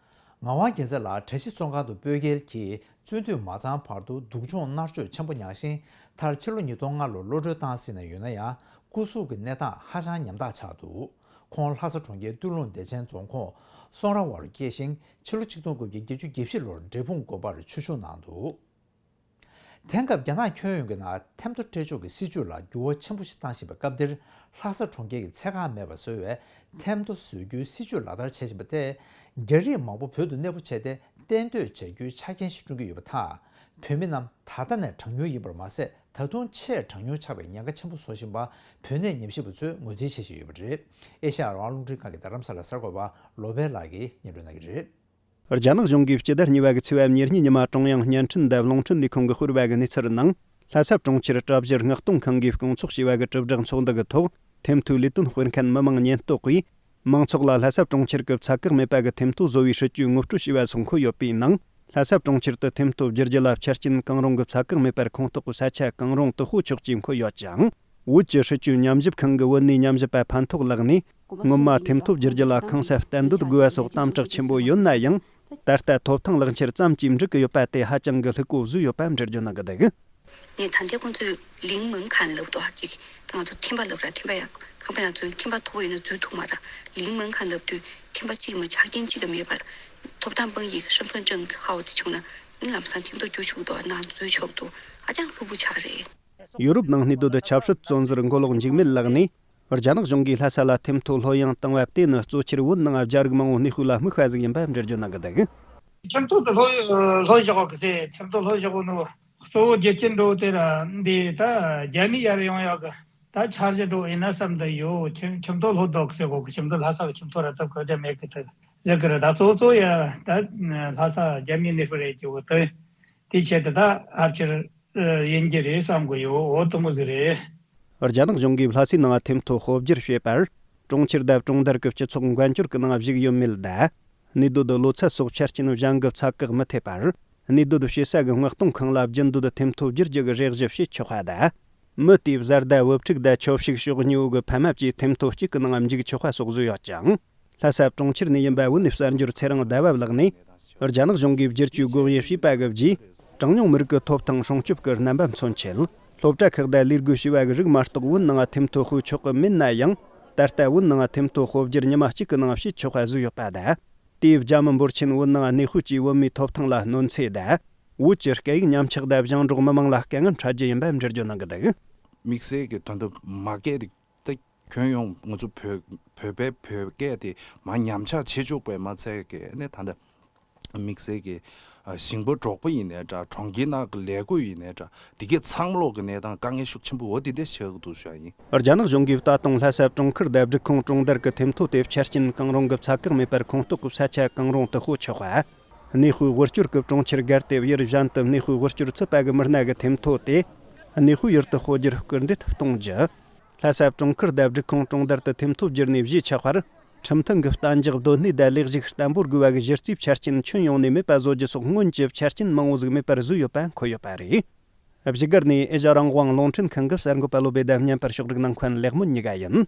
ངག་དབང་རྒྱལ་མཚན་ལགས་གྲྭ་བཞི་བཙོན་ཁང་དུ་སྤོས་འགེལ་གྱིས་བཙོན་དུས་མ་ཚང་བར་དུ་སྡུག་སྦྱོང་མནར་གཅོད་ཆེན་པོ་མྱངས་ཤིང་། མཐར་ཕྱི་ལོ་ཉིས་སྟོང་ལྔ་ལོར་གློད་གྲོལ་བཏང་ཟིན་ནས་ཡོད་ན་ཡང་། སྐུ་གཟུགས་ཀྱི་གནས་སྟངས་ཧ་ཅང་ཉམ་ཐག་ཆགས་འདུག་ཁོང་ལྷ་ས་གྲོང་ཁྱེར་སྟོད་ལུང་བདེ་ཆེན་རྫོང་ཁོངས་སོང་ར་བ་རུ་སྐྱེས་ཤིང་། ཕྱི་ལོ་ཆིག་སྟོང་དགུ་བརྒྱ་བརྒྱད་ཅུ་གྱ་བཞི་ལོར་འབྲས་སྤུངས་དགོན་པར་ཆོས་ཞུགས་གནང་འདུག་དེང་སྐབས་རྒྱ་ནག་ཁྱོན་ཡོངས་ཀྱི་ནང་ཐེམ་ཐོ་སྤྲད་ཕྱོགས་ཀྱི་སྲིད་བྱུས་ལ་འགྱུར་བ་ཆེན་པོ་ཞིག་བཏང་བཞིན་པའི་སྐབས་འདིར། ལྷ་ས་གྲོང་ཁྱེར་གྱི་ཚད་བཀག་མེད་པར་བཟོ་བའི་ཐེམ་ཐོ་བཟོ་རྒྱུའི་སྲིད་བྱུས་ལག་བསྟར་བྱེད་བཞིན་པ་དེས། རྒྱ་རིགས་མང་པོ་བོད་དུ་གནས་སྤོ་བྱས་ཏེ། གཏན་སྡོད་བྱ་རྒྱུའི་ཆ་རྐྱེན་ཞིག་བསྐྲུན་གྱི་ཡོད་པ་དང་། བོད་མི་རྣམས་ད་ལྟ་ནས་གྲངས་ཉུང་ཡིན་པར་མ་ཟད། ད་དུང་ཆེས་གྲངས་ཉུང་ཆགས་པའི་ཉེན་ཁ་ཆེན་པོ་བཟོ་བཞིན་པ། བོད་གནས་ཉམས་ཞིབ་པ་ཚོས་ངོས་འཛིན་བྱེད་བཞིན་ཡོད་པ་རེད། ཨེ་ཤ་ཡ་རང་དབང་རླུང་འཕྲིན་ཁང་གི་རྡ་རམ་ས་ལ་གསར་འགོད་པ་བློ་བྷེ་ལགས་ཀྱིས་སྙན་སྒྲོན་གནང་གི་རེད། རྒྱ་ནག་གཞུང་གིས་སྤྱི་ཟླ་གཉིས་པ་གི་ཚེས་པ་ཉེར་གཉིས་ཉི་མ་ཀྲུང་དབྱང་བརྙན་འཕྲིན་དང་རླུང་འཕྲིན་ལས་ཁུངས་ཀྱིས་སྤེལ་བ་གི་གནས་ཚུལ་ནང་། ལྷ་ས་གྲོང་ཁྱེར་གྲྭ་བཞི་མངགས་གཏོང་ཁང་གིས་སྐོང་ཚོགས་བྱས་པ་གི་དྲིལ་བསྒྲགས་ཚོགས་འདུ་གི་ཐོག་ཐེམ་ཐོའི་ལས་དོན་སྤེལ་མཁན་མི་མང་ཉེན་རྟོག་པས། མང་ཚོགས་ལ་ལྷ་ས་གྲོང་ཁྱེར་གྱི་ཚད་བཀག་མེད་པ་གི་ཐེམ་ཐོ་བཟོ་བའི་སྲིད་ཇུས་ངོ་སྤྲོད་བྱས་པ་སོགས་འཁོད་ཡོད་པའི་ནང་། ལྷ་ས་གྲོང་ཁྱེར་དུ་ཐེམ་ཐོ་བསྒྱུར་རྒྱུ་ལ་ཆ་རྐྱེན་གང་རུང་གི་ཚད་བཀག་མེད་པར་ཁོངས་གཏོགས་ཀྱི་ས་ཆ་གང་རུང་དུ་སྤོ་ཆོག་ཅེས་འཁོད་ཡོད་ཅིང་། བོད་ཀྱི་སྲིད་ཇུས་ཉམས་ཞིབ་ཁང་གི་བོད་གནས་ཉམས་ཞིབ་པ་ཕན་ཐོགས་ལགས་ནས། སྔོན་མ་ཐེམ་ཐོ་བསྒྱུར་རྒྱུ་ལ་ཁང་གསར་གཏན་སྡོད་དགོས་པ་སོགས་དམ་དྲག་ཆེན་པོ་ཡོད་ན་ཡང་། ད་ལྟ་ཐོབ་ཐང་ལག་འཁྱེར་ཙམ་གྱིས་འགྲིག་གི་ཡོད་པ་དེ་ཧ་ཅང་གི་ལྷུག་པོ་བཟོས་ཡོད་པ་འགྲེལ་བརྗོད་གནང་གི་འདུག་ངས་ད་ལྟའི་ཁོང་ཚོས་ལིང་མང་ཁང་ལབ་འདུག་ཧ་ཅིག་ད་ང་ཚོ་ཐིམ་པ་ལབ་ར། ཐིམ་པ་ཡ་ཁང་པ་ཡང་ཚོས་ཐིམ་པ་མཐོ་པོ་ཡིན་ན་འཛུལ་ཐུབ་མ་ར། ལིང་མང་ཁང་ལབ་དུས་ཐིམ་པ་གཅིག་མ་ཆ་རྐྱེན་གཅིག་ག་མེད་པར་ཐོབ་ཐང་དཔང་ཡིག་ཧྲན་ཧྥུན་ཅང་གི་ཧའོ་དེ་བྱུང་ན་ནི་ལམ་སང་ཐིམ་ཐོ་བསྒྱུར་ཆོག་འདུག་ནང་འཛུལ་ཆོག་འདུག་ཧ་ཅང་ལྷུག་པོ་ཆགས་རེད། ཡོ་རོབ་ནང་གནས་སྡོད་ཆབ་སྲིད་བཙོན་ཟུར་མགོ་ལོག་འཇིགས་མེད་ལགས་ནས། རྒྱ་ནག་གཞུང་གིས་ལྷ་ས་ལ་ཐེམ་ཐོ་ལྷོད་ཡངས་བཏང་བ་དེ་ནི་གཙོ་ཆེར་བོད་ནང་རྒྱ་རིགས་མང་བོ་གནས་སྤོས་ལ་དམིགས་པ་ཟིག་ཡིན་པ་འགྲེལ་བརྗོད་གནང་གི་འདུག་ཐེམ་ཐོ་དེ་ལྷོད་ལྷོད་བཞག་གི་ཟེར། ཐེམ་ཐོ་ལྷོད་བཞག་གི་ནོ། གཙོ་བོ་རྒྱུ་རྐྱེན་འགྲོ་དེ་ར་འདི་ད་རྒྱ་མི་ཡར་ཡོང་ཡག་གི་ད་འཆར་གཞི་འགྲོ་ཡིན་ན་བསམ་དུ་ཡོད། ཁྱིམ་ཁྱིམ་ཐོ་ལྷོད་འདུག་ཟེར་གོ་གི། ཁྱིམ་ཐོ་ལྷ་ས་གི་ཁྱིམ་ཐོ་ར་ད་གོ་རྒྱ་མེད་གི་ད་ཟེར་གི་ར། ད་གཙོ་བོ་གཙོ་ཡ་ད་ལྷ་ས་རྒྱ་མི་གནས་སྤོ་རེད་ཀྱི་འོ་དེ་དེ་ཆེད་དུ་ད་ཕལ་ཆེར། ཡིན་གྱི་རེད་བསམ་གི་ཡོད། འོ་དེ་མོ་ཟིག་རེད། རྒྱ་ནག་གཞུང་གིས་ལྷ་སའི་ནང་ཐེམ་ཐོ་སྤོ་བསྒྱུར་བྱས་པར། གྲོང་ཁྱེར་དང་གྲོང་རྡལ་གྱི་སྤྱི་ཚོགས་འགན་བཅོལ་གྱི་ནང་བཞུགས་ཡོད་མེད་དང་། གནས་སྡོད་ལོ་ཚད་སོགས་ཆ་རྐྱེན་གཞན་གྱི་ཚད་བཀག་མི་ཐེབས་པར། གནས་སྡོད་བྱེད་ས་གི་མངགས་གཏོང་ཁང་ལ་རྒྱུན་སྡོད་ཐེམ་ཐོ་བསྒྱུར་རྒྱུ་གི་རེ་ཞུ་བྱེད་ཆོག་པ་དང་། མི་དེའི་བཟའ་ཟླ་བུ་ཕྲུག་དང་ཆོས་ཕྱུག་ཕྱོགས་གཉིས་པོ་གི་ཕ་མ་བཅས་ཐེམ་ཐོ་གཅིག་གི་ནང་འཇུག་ཆོག་པ་སོགས་བཟོས་ཡོད་ཅིང་། ལྷ་ས་གྲོང་ཁྱེར་ནས་ཡིན་པ་བོད་ནས་གསར་འབྱོར་ཚེ་རིང་ཟླ་བ་ལགས་ནས། རྒྱ་ནག་གཞུང་གིས་བསྒྱུར་བཅོས་དགོངས་ཡིག་ཞུས་པ་གི་རྗེས། གྲངས་ཉུང་མི་རིགས་ཀྱི་ཐོབ་ཐང་སྲུང་སྐྱོབ་ཀྱི་རྣམ་པ་མཚོན་ཆེད། སློབ་གྲྭ་ཁག་དང་ལས་སྒོའི་བྱིས་པ་གི་རིགས་མ་གཏོགས་བོད་ནང་ཐེམ་ཐོ་སྤོ་ཆོག་གི་མེད་ན་ཡང་། ད་ལྟ་བོད་ནང་ཐེམ་ཐོ་སྤོ་བསྒྱུར་ཉི་མ་གཅིག་གི་ནང་བྱེད་ཆོག་པ་བཟོས་ཡོད་པ་དང་། དེས་རྒྱ་མི་འབོར་ཆེན་བོད་ནང་གནས་སྤོས་ཀྱིས་བོད་མིའི་ཐོབ་ཐང་ལ་གནོད་འཚེ་དང་། བོད་ཀྱི་སྐད་ཡིག་ཉམས་ཆག་དང་ཞིང་འབྲོག་མི་མང་ལ་དཀའ་ངལ་འཕྲད་རྒྱུ་ཡིན་པ་འགྲེལ་བརྗོད་གནང་གི་འདུག་དམིགས་བསལ་གྱི་དོན་དུ་མ་སྐད་དེ། ད་ཁྱོན་ཡོངས་ང་ཚོ་བོད་བོད་པའི་བོད་སྐད་དེ་མ་ཉམས་ཆག་བྱེད་ཆོག་པའི་མ་ཚད་ཀྱི་ནས་ད་ལྟ་ དམིགས་བསལ་གྱི་ཨ་ཞིང་པ་འབྲོག་པ་ཡིན་ནའི་འདྲ། གྲོང་ཁྱེར་ནང་གི་ལས་བགོས་ཡིན་ནའི་འདྲ། དེ་གའི་ཚང་མ་ལོག་གི་གནས་སྟངས་དཀའ་ངལ་ཤུགས་ཆེན་པོ་འོ་དེ་འདྲ་ཆགས་ཀྱི་འདུག་ཞུ་ཡ་ཡིན། རྒྱ་ནག་གཞུང་གིས་ལྟ་སྟངས་ལྷ་ས་གྲོང་ཁུལ་བདེ་སྒྲིག་ཁང་གྲོང་རྡལ་གྱི་ཐེམ་ཐོ་དེ་ཆ་རྐྱེན་གང་རུང་གི་ཚད་བཀག་མེད་པར་ཁོངས་གཏོགས་ཀྱི་ས་ཆ་གང་རུང་དུ་སྤོ་ཆོག་པ། གནས་སྤོས་དབུལ་སྐྱོར་གྱི་གྲོང་ཁྱེར་སྒར་དེ་དབྱེར་གཞན་དུ་གནས་སྤོས་དབུལ་སྐྱོར་ཚོད་ལྟ་གི་མི་སྣ་གི་ཐེམ་ཐོ་དེ་གནས་སྤོས་ཡུལ་དུ་སྤོ་རྒྱུར་སྐུལ་འདེད་གཏོང་རྒྱུ། ལྷ་ས་གྲོང་ཁུལ་བདེ་སྒྲིག་ཁང་གྲོང་རྡལ་དུ་ཐེམ་ཐོ་བསྒྱུར་ནས་གཞིས་ཆགས་པར། ཁྲིམས་མཐུན་གྱི་གཏན་འཇགས་སྡོད་གནས་དང་ལེགས་ཞུགས་བརྟན་པོར་དགོས་པ་གི་གཞི་རྩའི་ཆ་རྐྱེན་ཁྱོན་ཡོངས་ནས་མེད་པ་བཟོ་རྒྱུ་སོགས་སྔོན་གྱི་ཆ་རྐྱེན་མང་བོ་ཟིག་མེད་པར་བཟོས་ཡོད་པ་འཁོད་ཡོད་པ་རེད། བཞུགས་སྒར་ནས་ཨེ་ཤ་རང་དབང་རླུང་འཕྲིན་ཁང་གི་གསར་འགོད་པ་བློ་བེ་དང་བརྙན་པར་ཕྱོགས་སྒྲིག་གནང་མཁན་ལེགས་སྨོན་གཉིས་ཀ་ཡིན།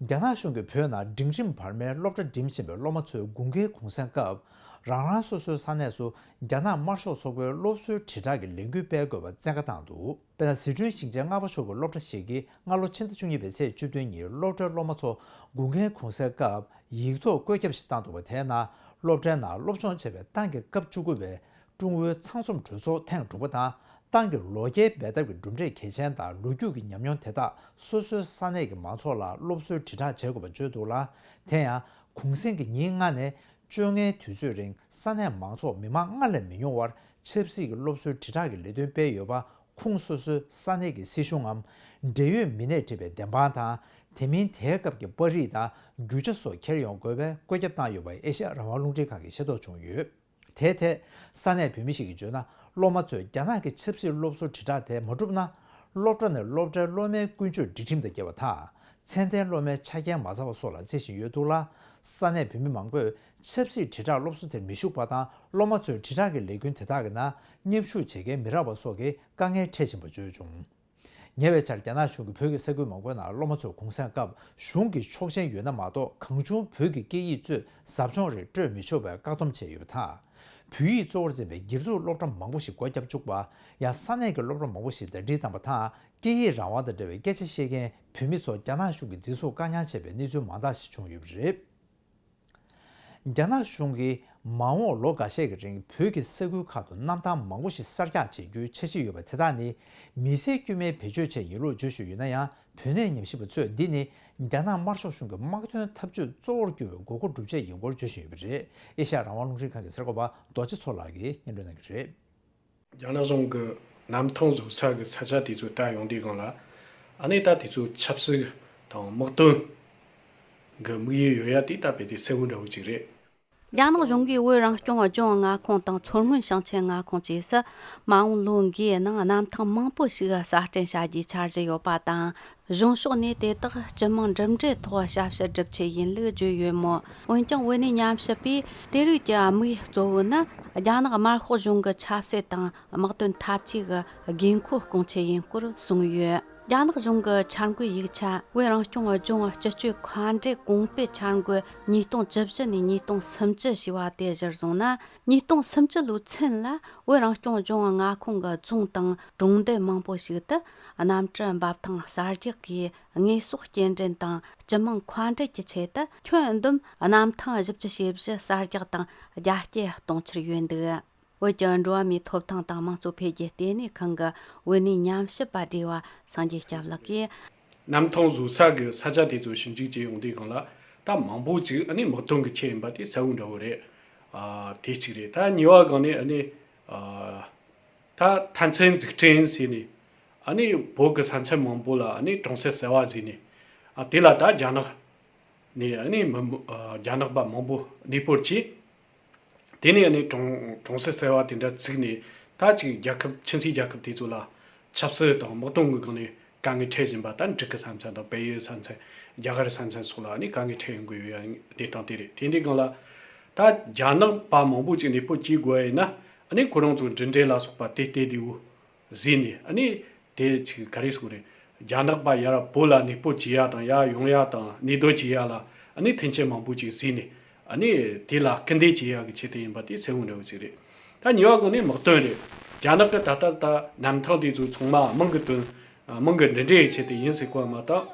རྒྱ་ནག་གཞུང་གིས་བོད་ནང་འབྲིང་རིམ་བར་མའི་སློབ་གྲྭ་འགྲིམ་བཞིན་པའི་སློབ་མ་ཚོའི་དགུན་ཁའི་གུང་སེང་སྐབས། རང་རང་སོ་སོའི་ས་གནས་སུ་རྒྱ་ནག་དམར་ཤོག་ཚོགས་པའི་སློབ་གསོའི་དྲིལ་བསྒྲགས་ཀྱི་ལས་འགུལ་སྤེལ་དགོས་པ་བཙན་བཀའ་བཏང་འདུག་དཔེར་ན། ཟི་ཁྲོན་ཞིང་ཆེན་རྔ་པ་ཕྱོགས་ཀྱི་སློབ་གྲྭ་ཞིག་གིས་སྔ་ལོ་ཕྱི་ཟླ་བཅུ་གཉིས་པའི་ཚེས་བཅུ་བདུན་ཉིན་སློབ་གྲྭའི་སློབ་མ་ཚོ་དགུན་ཁའི་གུང་སེང་སྐབས་ཡིག་ཐོག་བཀོད་ཁྱབ་ཞིག་བཏང་འདུག་པ། དེའི་ནང་སློབ་གྲྭའི་ནང་སློབ་སྦྱོང་བྱེད་པའི་ཏང་གི་སྐབས་བཅུ་དགུ་པའི་ཀྲུང་ཨུའི་ཚང་འཛོམས་གྲོས་ཚོགས་ཐེངས་དྲུག་པ་དང་། ཏང་གི་ལོ་བརྒྱའི་འབད་འཐབ་ཀྱི་གྲུབ་འབྲས་གལ་ཆེན་དང་ལོ་རྒྱུས་ཀྱི་ཉམས་མྱོང་དེ་དག་སོ་སོའི་ས་གནས་ཀྱི་མང་ཚོགས་ལ་སློབ་གསོའི་དྲིལ་བསྒྲགས་བྱེད་དགོས་པ་བརྗོད་འདུག་ལ། དེ་ཡང་གུང་སེང་གི་ཉིན་ལྔ་ནས་བཅོ་ལྔའི་དུས་ཚོད་རིང་ས་གནས་མང་ཚོགས་མི་མང་སྔར་ལས་མི་ཉུང་བར་ཆབ་སྲིད་ཀྱི་སློབ་གསོའི་དྲིལ་བསྒྲགས་ཀྱི་ལས་དོན་སྤེལ་ཡོད་པ། ཁོངས་སོ་སོའི་ས་གནས་ཀྱི་སྲིད་གཞུང་ངམ་འབྲེལ་ཡོད་མི་སྣས་བྲིས་པའི་བདེན་དཔང་དང་། དེ་མིན་དེའི་སྐབས་ཀྱི་པར་རིས་དང་རྒྱུ་ཆ་སོགས་འཁྱེར་ཡོང་དགོས་པའི་བཀོད་ཁྱབ་བཏང་ཡོད་པ་ཨེ་ཤ་ཡ་རང་དབང་རླུང་འཕྲིན་ཁང་གིས་ཤེས་རྟོགས་བྱུང་ཡོད། དེའི་ཐད། ས་གནས་བོད་མི་ཞིག་གིས་བརྗོད་ན། སློབ་མ་ཚོས་རྒྱ་ནག་གི་ཆབ་སྲིད་སློབ་གསོ་དྲིལ་བསྒྲགས་དེ་མ་བསྒྲུབས་ན། སློབ་གྲྭ་ནས་སློབ་གྲྭའི་སློབ་མའི་ཀུན་སྤྱོད་སྒྲིག་ཁྲིམས་དང་འགལ་བ་དང་། ཚད་ལྡན་སློབ་མའི་ཆ་རྐྱེན་མ་ཚང་བ་སོགས་ལ་བརྩི་བཞིན་ཡོད་འདུག་ལ། ས་གནས་བོད་མི་མང་པོས་ཆབ་སྲིད་དྲིལ་བསྒྲགས་སློབ་གསོ་དེར་མི་ཞུགས་པ་དང་། སློབ་མ་ཚོས་དྲིལ་བསྒྲགས་ཀྱི་ལས་འགུལ་དེ་དག་གི་ནང་མཉམ་ཞུགས་བྱེད་མཁན་མི་རག་པ་སོགས་ཀྱི་དཀའ་ངལ་འཕྲད་བཞིན་པ་བརྗོད་བྱུང་། ཉེ་བའི་ཆར་རྒྱ་ནག་གཞུང་གིས་བོད་ཀྱི་ས་ཁུལ་མང་པོའི་ནང་སློབ་མ་ཚོར་གུང་སེང་སྐབས་གཞུང་གི་ཆོག་མཆན་ཡོད་ན་མ་གཏོགས་གང་བྱུང་བོད་ཀྱི་སྐད་ཡིག་གཙོས་ཟབ་སྦྱོང་རིགས་སྤྲོད་མི་ཆོག་པའི་བཀག་སྡོམ་བྱས་ཡོད་པ་དང་། བོད་ཡིག་གཙོ་བོར་འཛིན་པའི་སྒེར་ཚུགས་སློབ་གྲྭ་མང་པོ་ཞིག་སྒོ་བརྒྱབ་བཅུག་པ། ཡང་ས་གནས་ཀྱི་སློབ་གྲྭ་མང་པོ་ཞིག་ཟླ་སྒྲིལ་བཏང་བ་དང་། སྐད་ཡིག་རང་དབང་དང་འབྲེལ་བའི་སྐད་ཆ་བཤད་མཁན་བོད་མི་ཚོ་རྒྱ་ནག་གཞུང་གིས་འཛིན་བཟུང་བཀག་ཉར་བྱས་པའི་གནས་ཚུལ་མང་དག་ཞིག་བྱུང་ཡོད་པ་རེད། རྒྱ་ནག་གཞུང་གིས་མ་འོངས་ལོ་འགའ་ཤས་ཀྱི་རིང་བོད་ཀྱི་ས་ཁུལ་ཁག་ཏུ་གནམ་ཐང་མང་པོ་ཞིག་གསར་རྒྱག་བྱེད་རྒྱུའི་འཆར་གཞི་ཡོད་པ་དེ་དག་ནི། མི་སེར་དཀྱུས་མའི་བེད་སྤྱོད་ཆེད་ཡིན་ལུགས་བརྗོད་བཞིན་ཡོད་ན་ཡང་། བོད་གནས་ཉམས་ཞིབ་པ་ཚོས་འདི་ནི་རྒྱ་ནག་དམར་ཤོག་གཞུང་གི་དམག་དོན་འཐབ་ཇུས་གཙོ་བོར་གྱུར་བའི་དགོས་མཁོ་སྒྲུབ་ཆེད་ཡིན་སྐོར་བརྗོད་བཞིན་ཡོད་པ་རེད། ཨེ་ཤ་ཡ་རང་དབང་རླུང་འཕྲིན་ཁང་གི་གསར་འགོད་པ་རྡོ་རྗེ་མཚོ་ལགས་ཀྱིས་སྙན་སྒྲོན་གནང་གི་རེད། རྒྱ་ནག་གཞུང་གི་གནམ་ཐང་བཟོ་ས་གི་ས་ཆ་དེ་ཚོ་ལྟ་ཡོང་དུས་སྒང་ལ། ཨ་ནི་ད་དེ་ཚོ་ཆབ་སྲིད་དང་དམག་དོན་གི་དམིགས་ཡུལ་ཡོད་ཡ་དེ་ད་རྦད་དེ་གསལ་བོ་འདྲ་བོ་ཅིག་རེད། རྒྱ་ནག་གཞུང་གིས་བོད་རང་སྐྱོང་ལྗོངས་མངའ་ཁོངས་དང་མཚོ་སྔོན་ཞིང་ཆེན་མངའ་ཁོངས་བཅས་སུ་མ་འོངས་ལོ་འགའི་ནང་གནམ་ཐང་མང་པོ་ཞིག་གསར་སྐྲུན་བྱ་རྒྱུའི་འཆར་གཞི་ཡོད་པ་དང་། གཞུང་ཕྱོགས་ནས་དེ་དག་སྤྱི་དམངས་འགྲིམ་འགྲུལ་ཐོག་ཞབས་ཞུ་སྒྲུབ་ཆེད་ཡིན་ལུགས་བརྗོད་ཡོད་མོད། འོན་ཀྱང་བོད་གནས་ཉམས་ཞིབ་པས་དེ་རིགས་ཀྱི་དམིགས་ཡུལ་གཙོ་བོ་ནི་རྒྱ་ནག་དམར་ཤོག་གཞུང་གི་ཆབ་སྲིད་དང་དམག་དོན་འཐབ་ཇུས་ཀྱི་དགོས་མཁོ་སྐོང་ཆེད་ཡིན་སྐོར་གསུངས་ཡོད། རྒྱ་ནག་གཞུང་གི་འཆར་འགོད་ཡིག་ཆ་བོད་རང་སྐྱོང་ལྗོངས་སྤྱི་སྤྱོད་མཁའ་འགྲུལ་གོང་སྤེལ་འཆར་འགོད་ཉིས་སྟོང་བཅུ་བཞི་ནས་ཉིས་སྟོང་སུམ་ཅུ་ཞེས་པ་དེ་གཞིར་བཟུང་ན། ཉིས་སྟོང་སུམ་ཅུ་ལོའི་ཚུན་ལ་བོད་རང་སྐྱོང་ལྗོངས་མངའ་ཁོངས་ཀྱི་རྫོང་དང་གྲོང་རྡལ་མང་པོ་ཞིག་ཏུ་གནམ་གྲུ་འབབ་ཐང་གསར་རྒྱག་གིས་དངོས་ཟོག་སྐྱེལ་འདྲེན་དང་སྤྱི་དམངས་མཁའ་འགྲུལ་གྱི་ཆེད་དུ་ཁྱོན་བསྡོམས་གནམ་ཐང་བཞི་བཅུ་ཞེ་བཞི་གསར་རྒྱག་དང་རྒྱ་སྐྱེད་གཏོང་འཆར་ཡོད་འདུག་བོད་ཀྱི་འགྲོ་བ་མིའི་ཐོབ་ཐང་དང་དམངས་གཙོ་འཕེལ་རྒྱས་ལྟེ་གནས་ཁང་གི་བོད་གནས་ཉམས་ཞིབ་པ་བགྲེས་པ་སངས་རྒྱས་སྐྱབས་ལགས་ཀྱིས། གནམ་ཐང་བཟོ་ས་གི་ས་ཆ་དེ་ཚོ་ཞིབ་འཇུག་བྱེད་ཡོང་དུས་སྒང་ལ་ད་མང་པོ་ཅིག་ཨ་ནི་དམག་དོན་གྱི་ཆེད་ཡིན་པ་དེ་གསལ་བོ་འདྲ་བོ་རེད། ཨ་དེ་གཅིག་རེད། ད་གཉིས་པ་སྒང་ནས་ཨ་ནི་ཨ་ད་མཐའ་མཚམས་འཛུགས་སྐྲུན་ཟེར་ནས་ཨ་ནི་བོད་ཀྱི་ས་མཚམས་མང་པོ་ལ་ཨ་ནི་གྲོང་གསེབ་གསར་པ་ཟེར་ནས་ཨ་དེ་ལ་ད་རྒྱ་ནག་ནས་ཨ་ནི་མི་མི་ཨ་རྒྱ་ནག་པ་མང་པོ་གནས་སྤོར་བྱས། དེ་ནས་ཨ་ནི་གྲོང་གྲོང་གསེབ་གསར་པ་དེ་འདྲ་བཙུགས་ནས་ད་ཅིག་རྒྱལ་ཁབ་ཁྱིམ་མཚེས་རྒྱལ་ཁབ་དེ་ཚོ་ལ་ཆབ་སྲིད་དང་དམག་དོན་གྱི་སྒང་ནས་དཀའ་ངལ་འཕྲད་བཞིན་པ། ད་འབྲུག་གི་ས་མཚམས་དང་བལ་ཡུལ་ས་མཚམས། རྒྱ་གར་ས་མཚམས་སོགས་ལ་ཨ་ནི་དཀའ་ངལ་འཕྲད་ཡོང་གི་ཡོད་ཡ་གནས་སྟངས་དེ་རེད། དེ་འདྲའི་སྒང་ལ་ད་རྒྱ་ནག་པ་མང་པོ་ཅིག་གནས་སྤོ་བྱེད་དགོས་པ་ཡིན་ན་ཨ་ནི་ཁོ་རང་ཚོ་འགྲིམ་འགྲུལ་ལ་སོགས་པ་དེ་སྟབས་བདེ་བོ་བཟོས་ནས་ཨ་ནི་དེ་ཅིག་ག་རེ་ཟེར་དགོས་རེད། རྒྱ་ནག་པ་ཡར་བོད་ལ་གནས་སྤོ་བྱེད་ཡ་དང་ཡར་ཡོང་ཡ་དང་གནས་སྡོད་བྱེད་ཡ་ལ་ཨ་ནི་མཐུན་རྐྱེན་མང་པོ་ཅིག་བཟོས་ནས་ཨ་ནི་དེ་ལ་སྐུལ་འདེད་བྱེད་ཡ་གི་ཆེད་དུ་ཡིན་པ་དེ་གསལ་བོ་འདྲ་བོ་ཅིག་རེད། ད་གཉིས་པ་སྒང་ནས་དམག་དོན་རེད། རྒྱ་ནག་གི་ད་ལྟ་ད་གནམ་ཐང་དེ་ཚོ་ཚང་མ་དམག་གི་དོན་དམག་གི་འགྲིམ་འགྲུལ་གྱི་ཆེད་དུ་ཡིན་ཟེར་གོ་བ་མ་གཏོགས།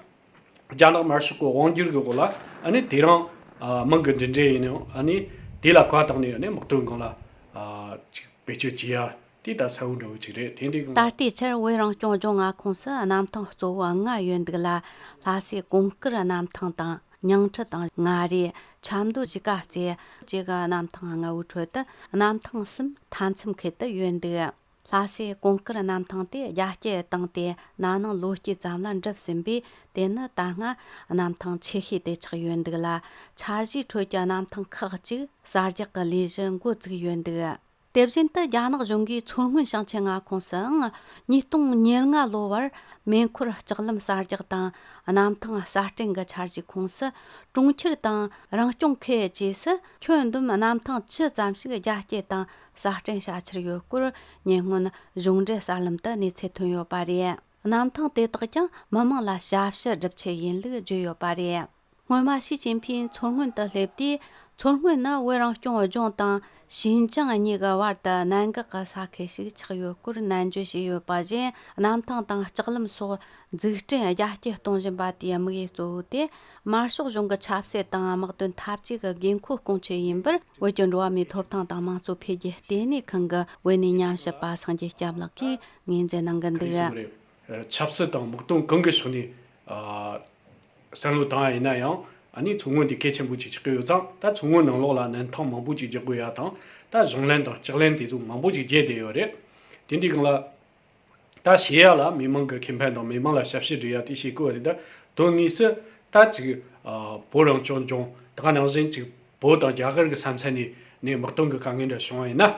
རྒྱ་ནག་དམར་ཤོག་གི་དབང་སྒྱུར་གྱི་འོག་ལ་ཨ་ནི་དེ་རང་ཨ་དམག་གི་འགྲིམ་འགྲུལ་ཡིན་ནའང་ཨ་ནི་དེ་ལ་བཀའ་བཏང་ནས་ཨ་ནི་དམག་དོན་སྒང་ལ་ཨ་ཅིག་བེད་སྤྱོད་བྱེད་ཡ་དེ་ད་གསལ་བོ་འདྲ་བོ་ཅིག་རེད། དེ་འདྲའི་སྒང་ལ། ད་ལྟའི་ཆར་བོད་རང་སྐྱོང་ལྗོངས་མངའ་ཁོངས་སུ་གནམ་ཐང་གཙོ་བོ་ལྔ་ཡོད་འདུག་ལ། ལྷ་སའི་གོང་དཀར་གནམ་ཐང་དང་། ཉིང་ཁྲི་དང་མངའ་རིས། ཆབ་མདོ་གཞིས་ཀ་རྩེ་བཅས་ཀྱི་གནམ་ཐང་ལྔ་བོའི་ཁྲོད་དུ་གནམ་ཐང་གསུམ་མཐའ་མཚམས་ཁུལ་དུ་ཡོད་འདུག་ལྷ་སའི་གོང་དཀར་གནམ་ཐང་དེ་རྒྱ་སྐྱེད་བཏང་སྟེ་ན་ནིང་ལོ་དཀྱིལ་ཙམ་ལ་འགྲུབ་ཟིན་པས། དེ་ནི་ད་སྔ་གནམ་ཐང་ཆེ་ཤོས་དེ་ཆགས་ཡོད་འདུག་ལ། འཆར་གཞིའི་ཁྲོད་ཀྱི་གནམ་ཐང་ཁག་ཅིག་གསར་རྒྱག་གི་ལས་གཞི་འགོ་བཙུགས་ཡོད་འདུག་དེ་བཞིན་དུ་རྒྱ་ནག་གཞུང་གིས་མཚོ་སྔོན་ཞིང་ཆེན་མངའ་ཁོངས་སུའང་ཉིས་སྟོང་ཉེར་ལྔ་ལོ་བར་མེ་འཁོར་ལྕགས་ལམ་གསར་རྒྱག་དང་གནམ་ཐང་གསར་སྐྲུན་གྱི་འཆར་གཞིའི་ཁོངས་སུ། གྲོང་ཁྱེར་དང་རང་སྐྱོང་ཁུལ་བཅས་སུ་ཁྱོན་བསྡོམས་གནམ་ཐང་བཅུ་ཙམ་ཞིག་རྒྱ་སྐྱེད་དང་གསར་སྐྲུན་བྱ་འཆར་ཡོད་སྐོར། ཉེ་སྔོན་གཞུང་འབྲེལ་གསར་ལམ་དུ་གནས་ཚུལ་ཐོན་ཡོད་པ་རེད། གནམ་ཐང་དེ་དག་ཀྱང་མི་དམངས་ལ་ཞབས་ཞུ་སྒྲུབ་ཆེད་ཡིན་ལུགས་བརྗོད་ཡོད་པ་རེད། སྔོན་མ་ཞི་ཅིན་ཕིང་མཚོ་སྔོན་དུ་སླེབས་དུས། མཚོ་སྔོན་ནི་བོད་རང་སྐྱོང་ལྗོངས་དང་ཞིན་ཅང་གཉིས་ཀྱི་བར་དུ་གནད་འགག་གི་ས་ཁུལ་ཞིག་ཆགས་ཡོད་སྐོར་ནན་བརྗོད་བྱས་ཡོད་པ་བཞིན། གནམ་ཐང་དང་ལྕགས་ལམ་སོགས་འཛུགས་སྐྲུན་རྒྱ་སྐྱེད་གཏོང་བཞིན་པ་དེའི་དམིགས་ཡུལ་གཙོ་བོ་དེ། དམར་ཤོག་གཞུང་གི་ཆབ་སྲིད་དང་དམག་དོན་འཐབ་ཇུས་ཀྱི་དགོས་མཁོ་སྐོང་ཆེད་ཡིན་པར། བོད་ཀྱི་འགྲོ་བ་མིའི་ཐོབ་ཐང་དང་དམངས་གཙོ་འཕེལ་རྒྱས་ལྟེ་གནས་ཁང་གི་བོད་གནས་ཉམས་ཞིབ་པ་སངས་རྒྱས་སྐྱབས་ལགས་ཀྱིས་ངོས་འཛིན་གནང་གི་འདུག་ཆབ་སྲིད་དང་དམག་དོན་གང་གི་ཕྱོགས་ནས། ཨ། བསམ་བློ་བཏང་བ་ཡིན་ན་ཡང་། ཨ་ནི་མཚོ་སྔོན་དེ་གལ་ཆེན་པོ་ཅིག་ཆགས་ཀྱི་ཡོད་ཙང་། ད་མཚོ་སྔོན་ནང་ལོགས་ལ་གནམ་ཐང་མང་པོ་ཅིག་རྒྱག་དགོས་ཡ་དང་། ད་གཞུང་ལམ་དང་ལྕགས་ལམ་དེ་ཚོ་མང་པོ་ཅིག་རྒྱག་བསྡད་ཡོད་རེད། དེ་འདྲའི་སྒང་ལ། ད་བྱེད་ཡ་ལ་མི་མང་གི་ཁེ་ཕན་དང་མི་མང་ལ་ཞབས་ཕྱི་སྒྲུབ་ཡ་དེ་བྱེད་དགོས་པ་རེད། ད་དོན་དངོས་སུ་ད་ཅིག་ཨ། བོད་རང་སྐྱོང་ལྗོངས། ད་ག་ནང་བཞིན་ཅིག་བོད་དང་རྒྱ་གར་གྱི་ས་མཚམས་ནས་ནས་དམག་དོན་གྱི་དཀའ་ངལ་འདྲ་བྱུང་བ་ཡིན་ན།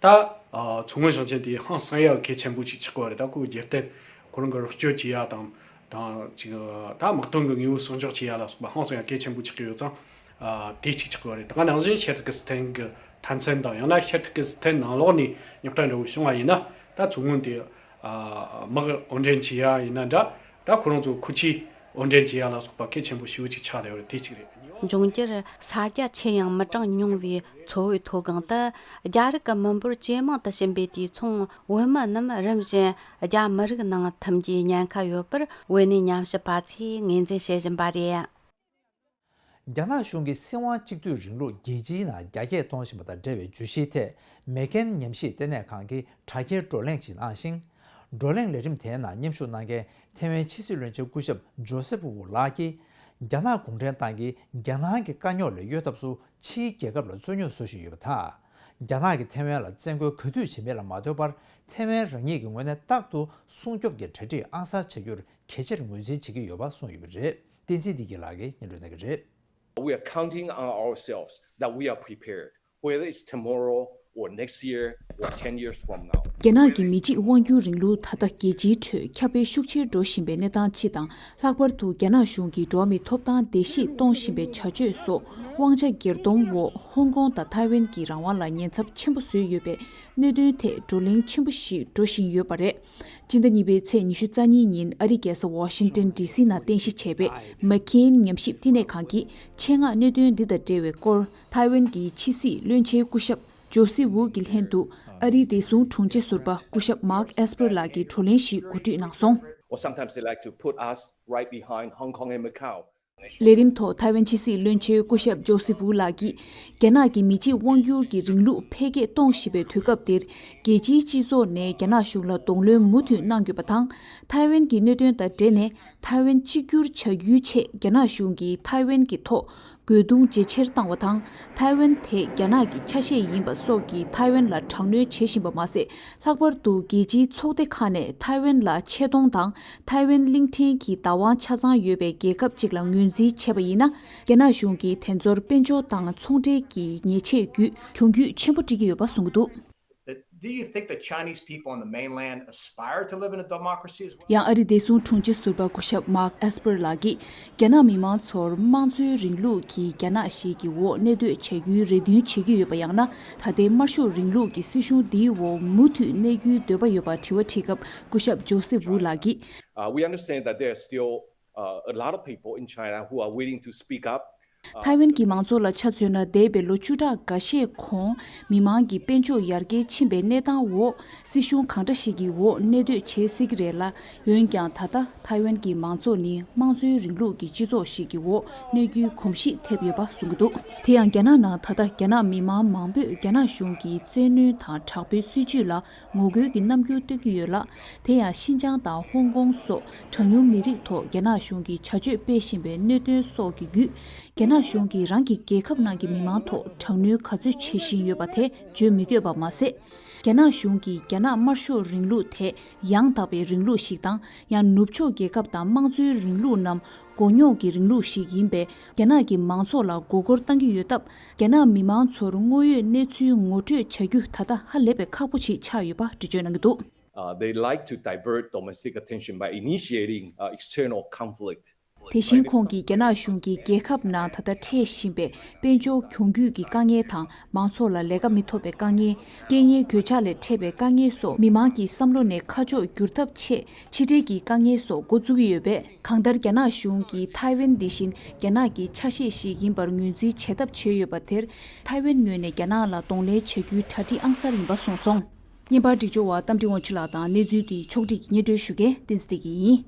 ད། ཨ། མཚོ་སྔོན་ཞིང་ཆེན་དེ་ཧང་སང་ཡ་གལ་ཆེན་པོ་ཅིག་ཆགས་ཀྱི་ཡོད་རེད། ད་ཁོའི་རྒྱབ་རྟེན། ཁོ་རང་གི་རོགས་སྐྱོར་བྱེད་ཡ་དང་། དང་ཅིག་ད་དམག་དོན་གྱི་དངོས་པོ་གསོག་འཇོག་བྱེད་ཡ་ལ་སོགས་པ་ཧང་སང་ཡ་གལ་ཆེན་པོ་ཆགས་ཀྱི་ཡོད་ཙང་། ཨ། དེ་གཅིག་ཆགས་ཀྱི་ཡོད་རེད། ད་ག་ནང་བཞིན་ཤར་ཏུར་ཀི་སི་ཐན་གྱི་མཐའ་མཚམས་དང་། ཡང་ན་ཤར་ཏུར་ཀི་སི་ཐན་ནང་ལོགས་ནས་རྙོག་དྲ་འདྲ་བོ་བྱུང་བ་ཡིན་ན། ད་མཚོ་སྔོན་དེ། ཨ། དམག་འོར་འདྲེན་བྱེད་ཡ་ཡིན་ན་འདྲ། ད་ཁོ་རང་ཚོ་ཁུ་ཆུ་འོར་འདྲེན་བྱེད་ཡ་ལ་སོགས་པ་གལ་ཆེན་པོ་ཞེ་པོ་ཅིག་ཆགས་བསྡད་ཡོད་རེད། དེ་གཅིག་རེད། འབྱུང་འགྱུར་ས་རྒྱ་ཆེ་ཡང་མི་གྲངས་ཉུང་བའི་མཚོ་བོད་མཐོ་སྒང་དུ། རྒྱ་རིགས་ཀྱི་མི་འབོར་ཇེ་མང་དུ་ཕྱིན་པའི་དུས་མཚུངས། བོད་མི་རྣམས་རིམ་བཞིན་རྒྱ་མི་རིགས་ནང་འཐིམ་རྒྱུའི་ཉེན་ཁ་ཡོད་པར། བོད་གནས་ཉམས་ཞིབ་པ་ཚོས་ངོས་འཛིན་བྱེད་བཞིན་པ་རེད། རྒྱ་ནག་གཞུང་གིས་སྲིད་དབང་གཅིག་སྡུད་རིང་ལུགས་རྒྱལ་སྤྱིའི་ནང་རྒྱ་སྐྱེད་གཏོང་བཞིན་པ་དང་འབྲེལ་བའི་བརྗོད་གཞིའི་ཐད། མེག་ཀེན་ཉམས་ཞིབ་ལྟེ་གནས་ཁང་གིས་དྲ་རྒྱའི་བགྲོ་གླེང་ཞིག་གནང་ཞིང་། བགྲོ་གླེང་ལས་རིམ་དེའི་ནང་མཉམ་ཞུགས་གནང་མཁན་ཐེ་ཝན་ཕྱི་སྲིད་བློན་ཆེན་སྐུ་ཞབས་ཇོ་སེབ་ཝུ་ལགས་ཀྱིས། རྒྱ་ནག་གུང་ཁྲན་ཏང་གིས་རྒྱ་ནག་གི་དཀའ་རྙོག་ལས་གཡོལ་ཐབས་སུ་ཕྱིའི་རྒྱལ་ཁབ་ལ་རྩོད་རྙོག་བཟོ་བཞིན་ཡོད་པ་དང་། རྒྱ་ནག་གིས་ཐེ་ཝན་ལ་བཙན་རྒོལ་ག་དུས་བྱེད་མིན་ལ་མ་ལྟོས་པར། ཐེ་ཝན་རང་ཉིད་ཀྱི་ངོས་ནས་རྟག་ཏུ་སྲུང་སྐྱོབ་ཀྱི་གྲ་སྒྲིག་ཨང་གསར་བྱ་རྒྱུར་གལ་ཆེར་ངོས་འཛིན་བྱེད་ཀྱི་ཡོད་པ་གསུངས་ཡོད་པ་རེད། བསྟན་འཛིན་བདེ་སྐྱིད་ལགས་ཀྱིས་སྙན་སྒྲོན་གནང་གི་རེད། We are counting on ourselves that we are prepared, whether it's tomorrow or next year or ten years from now. རྒྱ་ནག་གི་མི་གཅིག་དབང་སྒྱུར་རིང་ལུགས་ད་ལྟ་རྒྱལ་སྤྱིའི་ཁྲོད་ཁྱབ་སྤེལ་ཤུགས་ཆེར་འགྲོ་བཞིན་པའི་གནས་སྟངས་སྤྱི་དང་། ལྷག་པར་དུ་རྒྱ་ནག་གཞུང་གིས་འགྲོ་བ་མིའི་ཐོབ་ཐང་བརྡལ་བཤིག་གཏོང་བཞིན་པའི་བྱ་སྤྱོད་སོགས། དབང་ཆ་སྒེར་སྡོམ་འོག་ཧོང་ཀོང་དང་ཐའེ་ཝན་གྱི་རང་དབང་ལ་ཉེན་ཚབས་ཆེན་པོ་བཟོས་ཡོད་པའི་གནད་དོན་ཐད་བགྲོ་གླེང་ཆེན་པོ་ཞིག་འགྲོ་བཞིན་ཡོད་པ་རེད། སྤྱི་ཟླ་གཉིས་པའི་ཚེས་ཉི་ཤུ་རྩ་གཉིས་ཉིན་ཨ་རིའི་རྒྱལ་ས་ཝ་ཤིང་ཏན་ཌི་སི་ནང་རྟེན་གཞི་བྱས་པའི་མེག་ཁེན་ཉམས་ཞིབ་བསྟི་གནས་ཁང་གིས་ཆེད་མངགས་གནད་དོན་འདི་དང་འབྲེལ་བའི་སྐོར། ཐའེ་ཝན་གྱི་ཕྱི་སྲིད་བློན་ཆེན་སྐུ་ཞབས་ཇོ་སི་ཝུ་གྱི་ལྷན་དུ། ཨ་རིའི་བདེ་སྲུང་དྲུང་ཆེ་ཟུར་པ་སྐུ་ཞབས་མཱག་ཨེས་པར་ལགས་ཀྱིས་བགྲོ་གླེང་ཞིག་གོ་སྒྲིག་གནང་སོང་། Or sometimes they like to put us right behind Hong Kong and Macau. ལས་རིམ་ཐོག་ཐའེ་ཝན་ཕྱི་སྲིད་བློན་ཆེན་སྐུ་ཞབས་ཇོ་སི་ཝུ་ལགས་ཀྱིས། རྒྱ་ནག་གི་མི་གཅིག་དབང་སྒྱུར་གྱི་རིང་ལུགས་འཕེལ་རྒྱས་གཏོང་བཞིན་པའི་དུས་སྐབས་འདིར། རྒྱལ་སྤྱིའི་སྤྱི་ཚོགས་ནས་རྒྱ་ནག་གཞུང་ལ་གདོང་ལེན་མུ་མཐུད་གནང་དགོས་པ་དང་། ཐའེ་ཝན་གྱི་གནད་དོན་དང་འབྲེལ་ནས། ཐའེ་ཝན་གཅིག་གྱུར་བྱ་རྒྱུའི་ཆེད་རྒྱ་ནག་གཞུང་གིས་ཐའེ་ཝན་གྱི་ཐོག་རྒོལ་རྡུང་ཇེ་ཆེར་བཏང་བ་དང་། ཐའེ་ཝན་དེ་རྒྱ་ནག་གི་ཆ་ཤས་ཡིན་པ་སོགས་ཀྱི་ཐའེ་ཝན་ལ་དྲག་གནོན་བྱེད་བཞིན་པ་མ་ཟད། ལྷག་པར་དུ་རྒྱལ་སྤྱིའི་ཚོགས་སྡེ་ཁག་ནས་ཐའེ་ཝན་ལ་ཆེ་མཐོང་དང་། ཐའེ་ཝན་གླིང་ཕྲན་གྱི་བདག་དབང་ཆ་ཚང་ཡོད་པའི་རྒྱལ་ཁབ་ཅིག་ལ་ངོས་འཛིན་བྱས་པ་ཡིན་ན། རྒྱ་ནག་གཞུང་གིས་དེ་ཚོར་དཔལ་འབྱོར་དང་ཚོང་འབྲེལ་གྱི་ཉེས་ཆད་བརྒྱུད་གྱོང་གུད་ཆེན་པོ་སྤྲད་ཀྱི་ཡོད་པ་གསུངས་ཀྱི་འདུག། Do you think the Chinese people on the mainland aspire to live in a democracy as well? ཡང་ཨ་རིའི་བདེ་སྲུང་དྲུང་ཆེ་ཟུར་པ་སྐུ་ཞབས་མཱག་ཨེས་པར་ལགས་ཀྱིས། རྒྱ་ནག་མི་མང་ཚོར་དམངས་གཙོའི་རིང་ལུགས་ཀྱི་རྒྱ་ནག་ཞིག་གི་འོག་གནས་སྡོད་བྱ་རྒྱུའི་རེ་འདུན་བྱེད་ཀྱི་ཡོད་པ། ཡང་ན་ད་ལྟའི་དམར་ཤོག་རིང་ལུགས་ཀྱི་སྲིད་གཞུང་འདིའི་འོག་མུ་མཐུད་གནས་རྒྱུའི་འདོད་པ་ཡོད་པར་དྲི་བ་དྲིས་སྐབས། སྐུ་ཞབས་ཇོ་སེ་ཝུ་ལགས་ཀྱིས། Uh, we understand that there are still, uh, a lot of people in China who are willing to speak up. ཐའེ་ཝན་གྱི་མང་ཚོགས་ལ་ཆ་མཚོན་ན། འདས་པའི་ལོ་བཅུ་ཕྲག་འགའ་ཤས་གོང་མི་མང་གི་དཔལ་འབྱོར་ཡར་རྒྱས་ཕྱིན་པའི་གནས་སྟངས་འོག་སྲིད་གཞུང་གང་འདྲ་ཞིག་གི་འོག་གནས་སྡོད་བྱེད་སྲིད་ཀྱི་རེད་ལ། འོན་ཀྱང་ད་ལྟ་ཐའེ་ཝན་གྱི་མང་ཚོགས་ནི་དམངས་གཙོའི་རིང་ལུགས་ཀྱི་སྤྱི་ཚོགས་ཤིག་གི་འོག་གནས་རྒྱུའི་གོམས་གཤིས་ཐེབས་ཡོད་པ་གསུང་གི་འདུག་དེ་ཡང་རྒྱ་ནག་ནང་ད་ལྟ་རྒྱ་ནག་མི་མང་མང་པོས་རྒྱ་ནག་གཞུང་གི་བཙན་གནོན་དང་དྲག་པོའི་སྲིད་བྱུས་ལ་ངོ་རྒོལ་གྱི་རྣམ་འགྱུར་སྟོན་གྱི་ཡོད་ལ། དེ་ཡང་ཤིན་ཅང་དང་ཧོང་ཀོང་སོགས་གྲངས་ཉུང་མི་རིགས་ཐོག་རྒྱ་ནག་གཞུང་གིས་བྱ་སྤྱོད་སྤེལ་བཞིན་པའི་གནད་དོན་སོགས་ཀྱི་བརྒྱུད། རྒྱ་ནག་གཞུང་གིས་རང་གི་རྒྱལ་ཁབ་ནང་གི་མི་མང་ཐོག་དྲག་གནོན་ག་ཚོད་བྱེད་བཞིན་ཡོད་པ་དེ་བརྗོད་མི་དགོས་པ་མ་ཟད། རྒྱ་ནག་གཞུང་གིས་རྒྱ་ནག་དམར་ཤོག་རིང་ལུགས་དེ་ཡང་དག་པའི་རིང་ལུགས་ཤིག་དང་། ཡང་ནུབ་ཕྱོགས་རྒྱལ་ཁབ་དང་དམངས་གཙོའི་རིང་ལུགས་རྣམས་མགོ་རྙོག་གི་རིང་ལུགས་ཤིག་ཡིན་པས། རྒྱ་ནག་གི་མང་ཚོགས་ལ་མགོ་སྐོར་བཏང་གི་ཡོད་སྟབས། རྒྱ་ནག་མི་མང་ཚོར་དངོས་ཡོད་གནས་ཚུལ་ངོ་སྤྲོད་བྱ་རྒྱུ་ད་ལྟ་ཧ་ལས་པའི་ཁག་པོ་ཞིག་ཆགས་ཡོད་པ་འགྲེལ་བརྗོད་གནང་གི་འདུག Uh, they like to divert domestic attention by initiating uh, external conflict. དེ་བཞིན་ཁོང་གིས་རྒྱ་ནག་གཞུང་གིས་རྒྱལ་ཁབ་ནང་ད་ལྟ་འཕྲད་བཞིན་པའི་དཔལ་འབྱོར་གྱོང་གུད་ཀྱི་དཀའ་ངལ་དང་། མང་ཚོགས་ལ་ལས་ཀ་མི་ཐོབ་པའི་དཀའ་ངལ། རྐྱེན་ངན་གོད་ཆག་ལས་འཕྲད་པའི་དཀའ་ངལ་སོགས་མི་མང་གི་བསམ་བློ་ནས་ཁ་ཕྱོགས་བསྒྱུར་ཐབས་ཆེད་ཕྱི་འབྲེལ་གྱི་དཀའ་ངལ་སོགས་འགོ་བཙུགས་ཀྱི་ཡོད་པས། གང་ལྟར་རྒྱ་ནག་གཞུང་གིས་ཐའེ་ཝན་འདི་བཞིན་རྒྱ་ནག་གི་ཆ་ཤས་ཤིག་ཡིན་པར་ངོས་འཛིན་བྱེད་ཐབས་བྱས་ཡོད་པ་དེར། ཐའེ་ཝན་ངོས་ནས་རྒྱ་ནག་ལ་གདོང་ལེན་བྱ་རྒྱུའི་གྲ་སྒྲིག་ཨང་གསར་ཡིན་པ་གསུངས་སོང་། བརྙན་པར་སྒྲིག་སྦྱོར་བ་རྟ་མགྲིན་དབང་ཕྱུག་ལགས་དང་། གནས་ཚུལ་དེའི་ཕྱོགས་སྒྲིག་སྙན་སྒྲོན་ཞུ་མཁན་བསྟན་འཛིན་བདེ་སྐྱིད་ཡིན།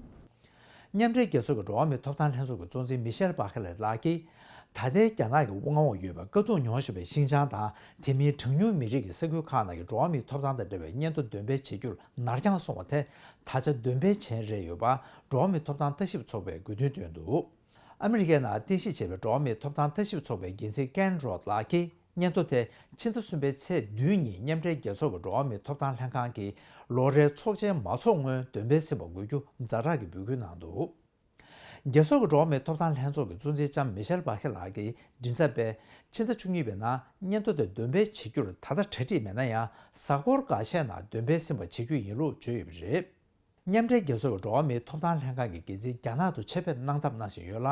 མཉམ་འབྲེལ་རྒྱལ་ཚོགས་ཀྱི་འགྲོ་བ་མིའི་ཐོབ་ཐང་ལྷན་ཚོགས་ཀྱི་གཙོ་འཛིན་མི་ཤེལ་བྷ་ཁེ་ལེ་ལགས་ཀྱིས། ད་ལྟའི་རྒྱ་ནག་གི་དབང་འོག་ཡོད་པའི་དཀའ་སྡུག་མྱོང་བཞིན་པའི་ཤིན་ཅང་དང་། དེ་མིན་གྲངས་ཉུང་མི་རིགས་ཀྱི་ས་ཁུལ་ཁག་ནང་གི་འགྲོ་བ་མིའི་ཐོབ་ཐང་དང་འབྲེལ་བའི་སྙན་ཐོ་འདོན་སྤེལ་བྱེད་རྒྱུར་ནར་འགྱངས་སོང་བ་དེ། ད་ཆ་འདོན་སྤེལ་བྱེད་རན་ཡོད་པ་འགྲོ་བ་མིའི་ཐོབ་ཐང་ལྟ་ཞིབ་ཚོགས་པས་དགོས་འདུན་བཏོན་འདུག་ཨ་མི་རི་ཀའི་ནང་རྟེན་གཞི་བྱས་པའི་འགྲོ་བ་མིའི་ཐོབ་ཐང་ལྟ་ཞིབ་ཚོགས་པའི་འགན་འཛིན་ཀན་རོད་ལགས་ཀྱིས། སྙན་ཐོ་དེ་ཕྱི་ཟླ་གསུམ་པའི་ཚེས་བདུན་ཉིན་མཉམ་འབྲེལ་རྒྱལ་ཚོགས་ཀྱི་འགྲོ་བ་མིའི་ཐོབ་ཐང་ལྷན་ཁང་གིས་ལོ་རེའི་ཚོགས་ཆེན་མ་ཚོགས་སྔོན་འདོན་སྤེལ་ཟིན་པ་དགོས་རྒྱུ་ཛ་དྲག་གི་འབོད་སྐུལ་གནང་འདུག་རྒྱལ་ཚོགས་ཀྱི་འགྲོ་བ་མིའི་ཐོབ་ཐང་ལྷན་ཚོགས་ཀྱི་གཙོ་འཛིན་ལྕམ་མི་ཤེལ་བྷ་ཁེ་ལགས་ཀྱིས་མགྲིན་ཚབ་པས། ཕྱི་ཟླ་བཅུ་གཉིས་པའི་ནང་སྙན་ཐོ་དེ་འདོན་སྤེལ་བྱེད་རྒྱུར་ད་ལྟ་གྲ་སྒྲིག་མེད་ན་ཡང་། གཟའ་འཁོར་འགའ་ཤས་ནང་འདོན་སྤེལ་ཟིན་པ་བྱེད་རྒྱུ་ཡིན་ལུགས་བརྗོད་ཡོད་པ་རེད། མཉམ་འབྲེལ་རྒྱལ་ཚོགས་ཀྱི་འགྲོ་བ་མིའི་ཐོབ་ཐང་ལྷན་ཁང་གི་འགན་འཛིན་རྒྱ་ནག་ཏུ་ཆེད་ཕེབས་གནང་ཐབས་གནང་བཞིན་ཡོད་ལ།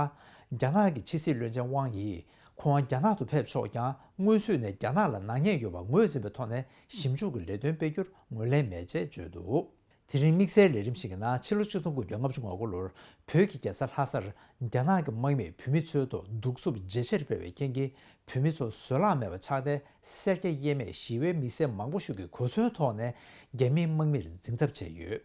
རྒྱ་ནག་གི་ཕྱི་སྲིད་བློན་ཆེན་ཝང་ཡིས་ཁོང་རྒྱ་ནག་ཏུ་ཕེབས་ཆོག་ཀྱང་། སྔོན་ཚུད་ནས་རྒྱ་ནག་ལ་ནག་ཉེས་ཡོད་པ་ངོས་འཛིན་པའི་ཐོག་ནས་ཞིབ་འཇུག་གི་ལས་དོན་སྤེལ་རྒྱུར་ངོས་ལེན་མེད་ཅེས་བརྗོད་འདུག་དེ་རིང་དམིགས་བསལ་ལས་རིམ་ཞིག་གི་ནང་། ཕྱི་ལོ་ཆིག་སྟོང་དགུ་བརྒྱ་ལྔ་བཅུ་ང་དགུ་ལོར་བོད་ཀྱི་རྒྱལ་ས་ལྷ་སར་རྒྱ་ནག་གི་དམག་མིས་བོད་མི་ཚོའི་ཐོག་གདུག་རྩུབ་ཇེ་ཆེར་སྤེལ་བའི་རྐྱེན་གྱིས། བོད་མི་ཚོ་བཟོད་གླགས་མེད་པ་ཆགས་ཏེ། སེར་སྐྱ་དབྱེར་མེད་ཞི་བའི་དམིགས་བསལ་མང་པོ་ཞིག་གིས་གོ་མཚོན་ཐོག་ནས་རྒྱ་མིའི་དམག་མིར་འཛིང་ཐབས་བྱས་ཡོད།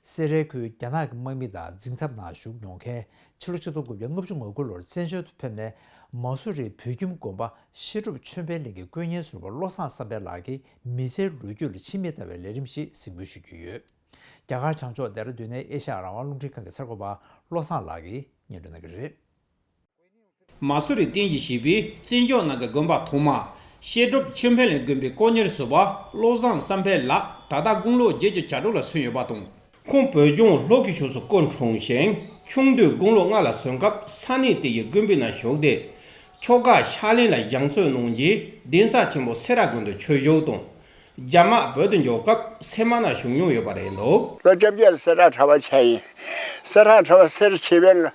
སེ་རའི་ཁུལ་རྒྱ་ནག་གི་དམག་མི་དང་འཛིང་ཐབས་ནང་ཞུགས་མྱོང་མཁན། ཕྱི་ལོ་ཆིག་སྟོང་དགུ་བརྒྱ་ལྔ་བཅུ་ང་དགུ་ལོར་བཙན་བྱོལ་དུ་ཕེབས་ནས། མ་སུ་རིའི་བོད་ཁྱིམ་དགོན་པ་བཤད་སྒྲུབ་ཆོས་འཕེལ་གླིང་གི་དཀོན་གཉེར་ཟུར་པ་བློ་བཟང་བསམ་འཕེལ་ལགས་ཀྱི་མི་ཚེའི་ལོ་རྒྱུས་ལ་ཕྱི་མིག་ལྟ་བའི་ལས་རིམ་ཞིག་གཟིགས་འབུལ་ཞུ་རྒྱུ་ཡོད། རྒྱ་གར་བྱང་ཕྱོགས་ལྡེ་ར་ལྡུན་ནས་ཨེ་ཤ་ཡ་རང་དབང་རླུང་འཕྲིན་ཁང་གི་གསར་འགོད་པ་བློ་བཟང་ལགས་ཀྱིས་སྙན་སྒྲོན་གནང་གི་རེད། མ་སུ་རི་རྟེན་གཞི་བྱས་པའི་བཙན་བྱོལ་ནང་གི་དགོན་པ་ཐོག་མ། བཤད་སྒྲུབ་ཆོས་འཕེལ་གླིང་དགོན་པའི་དཀོན་གཉེར་ཟུར་པ་བློ་བཟང་བསམ་འཕེལ་ལགས་ད་ལྟ་དགུང་ལོ་བརྒྱད་ཅུ་གྱ་དྲུག་ལ་སོན་ཡོད་པ་དང་། ཁོང་བོད་ལྗོངས་ལྷོ་ཁའི་ཕྱོགས་སུ་སྐུ་འཁྲུངས་ཤིང་། ཆུང་དུས་དགུང་ལོ་ལྔ་ལ་སོན་སྐབས་ས་གནས་དེ་ཡི་དགོན་པའི་ནང་ཞུགས་ཏེ། ཆོ་ག་ཕྱག་ལེན་ལ་སྦྱང་བརྩོན་གནང་རྗེས་གདན་ས་ཆེན་པོ་སེ་ར་དགོན་དུ་ཆོས་ཞུགས་དང་། རྒྱ་དམག་བོད་དུ་འབྱོར་སྐབས་སེ་མ་ན་བཞུགས་མྱོང་ཡོད་པ་རེད་འདུག་ལོ་བཅོ་བརྒྱད་ལ་སེ་ར་གྲྭ་པ་ཆགས་ཡིན། སེ་ར་གྲྭ་པ་སེ་ར་བྱེས་པའི་ལོ་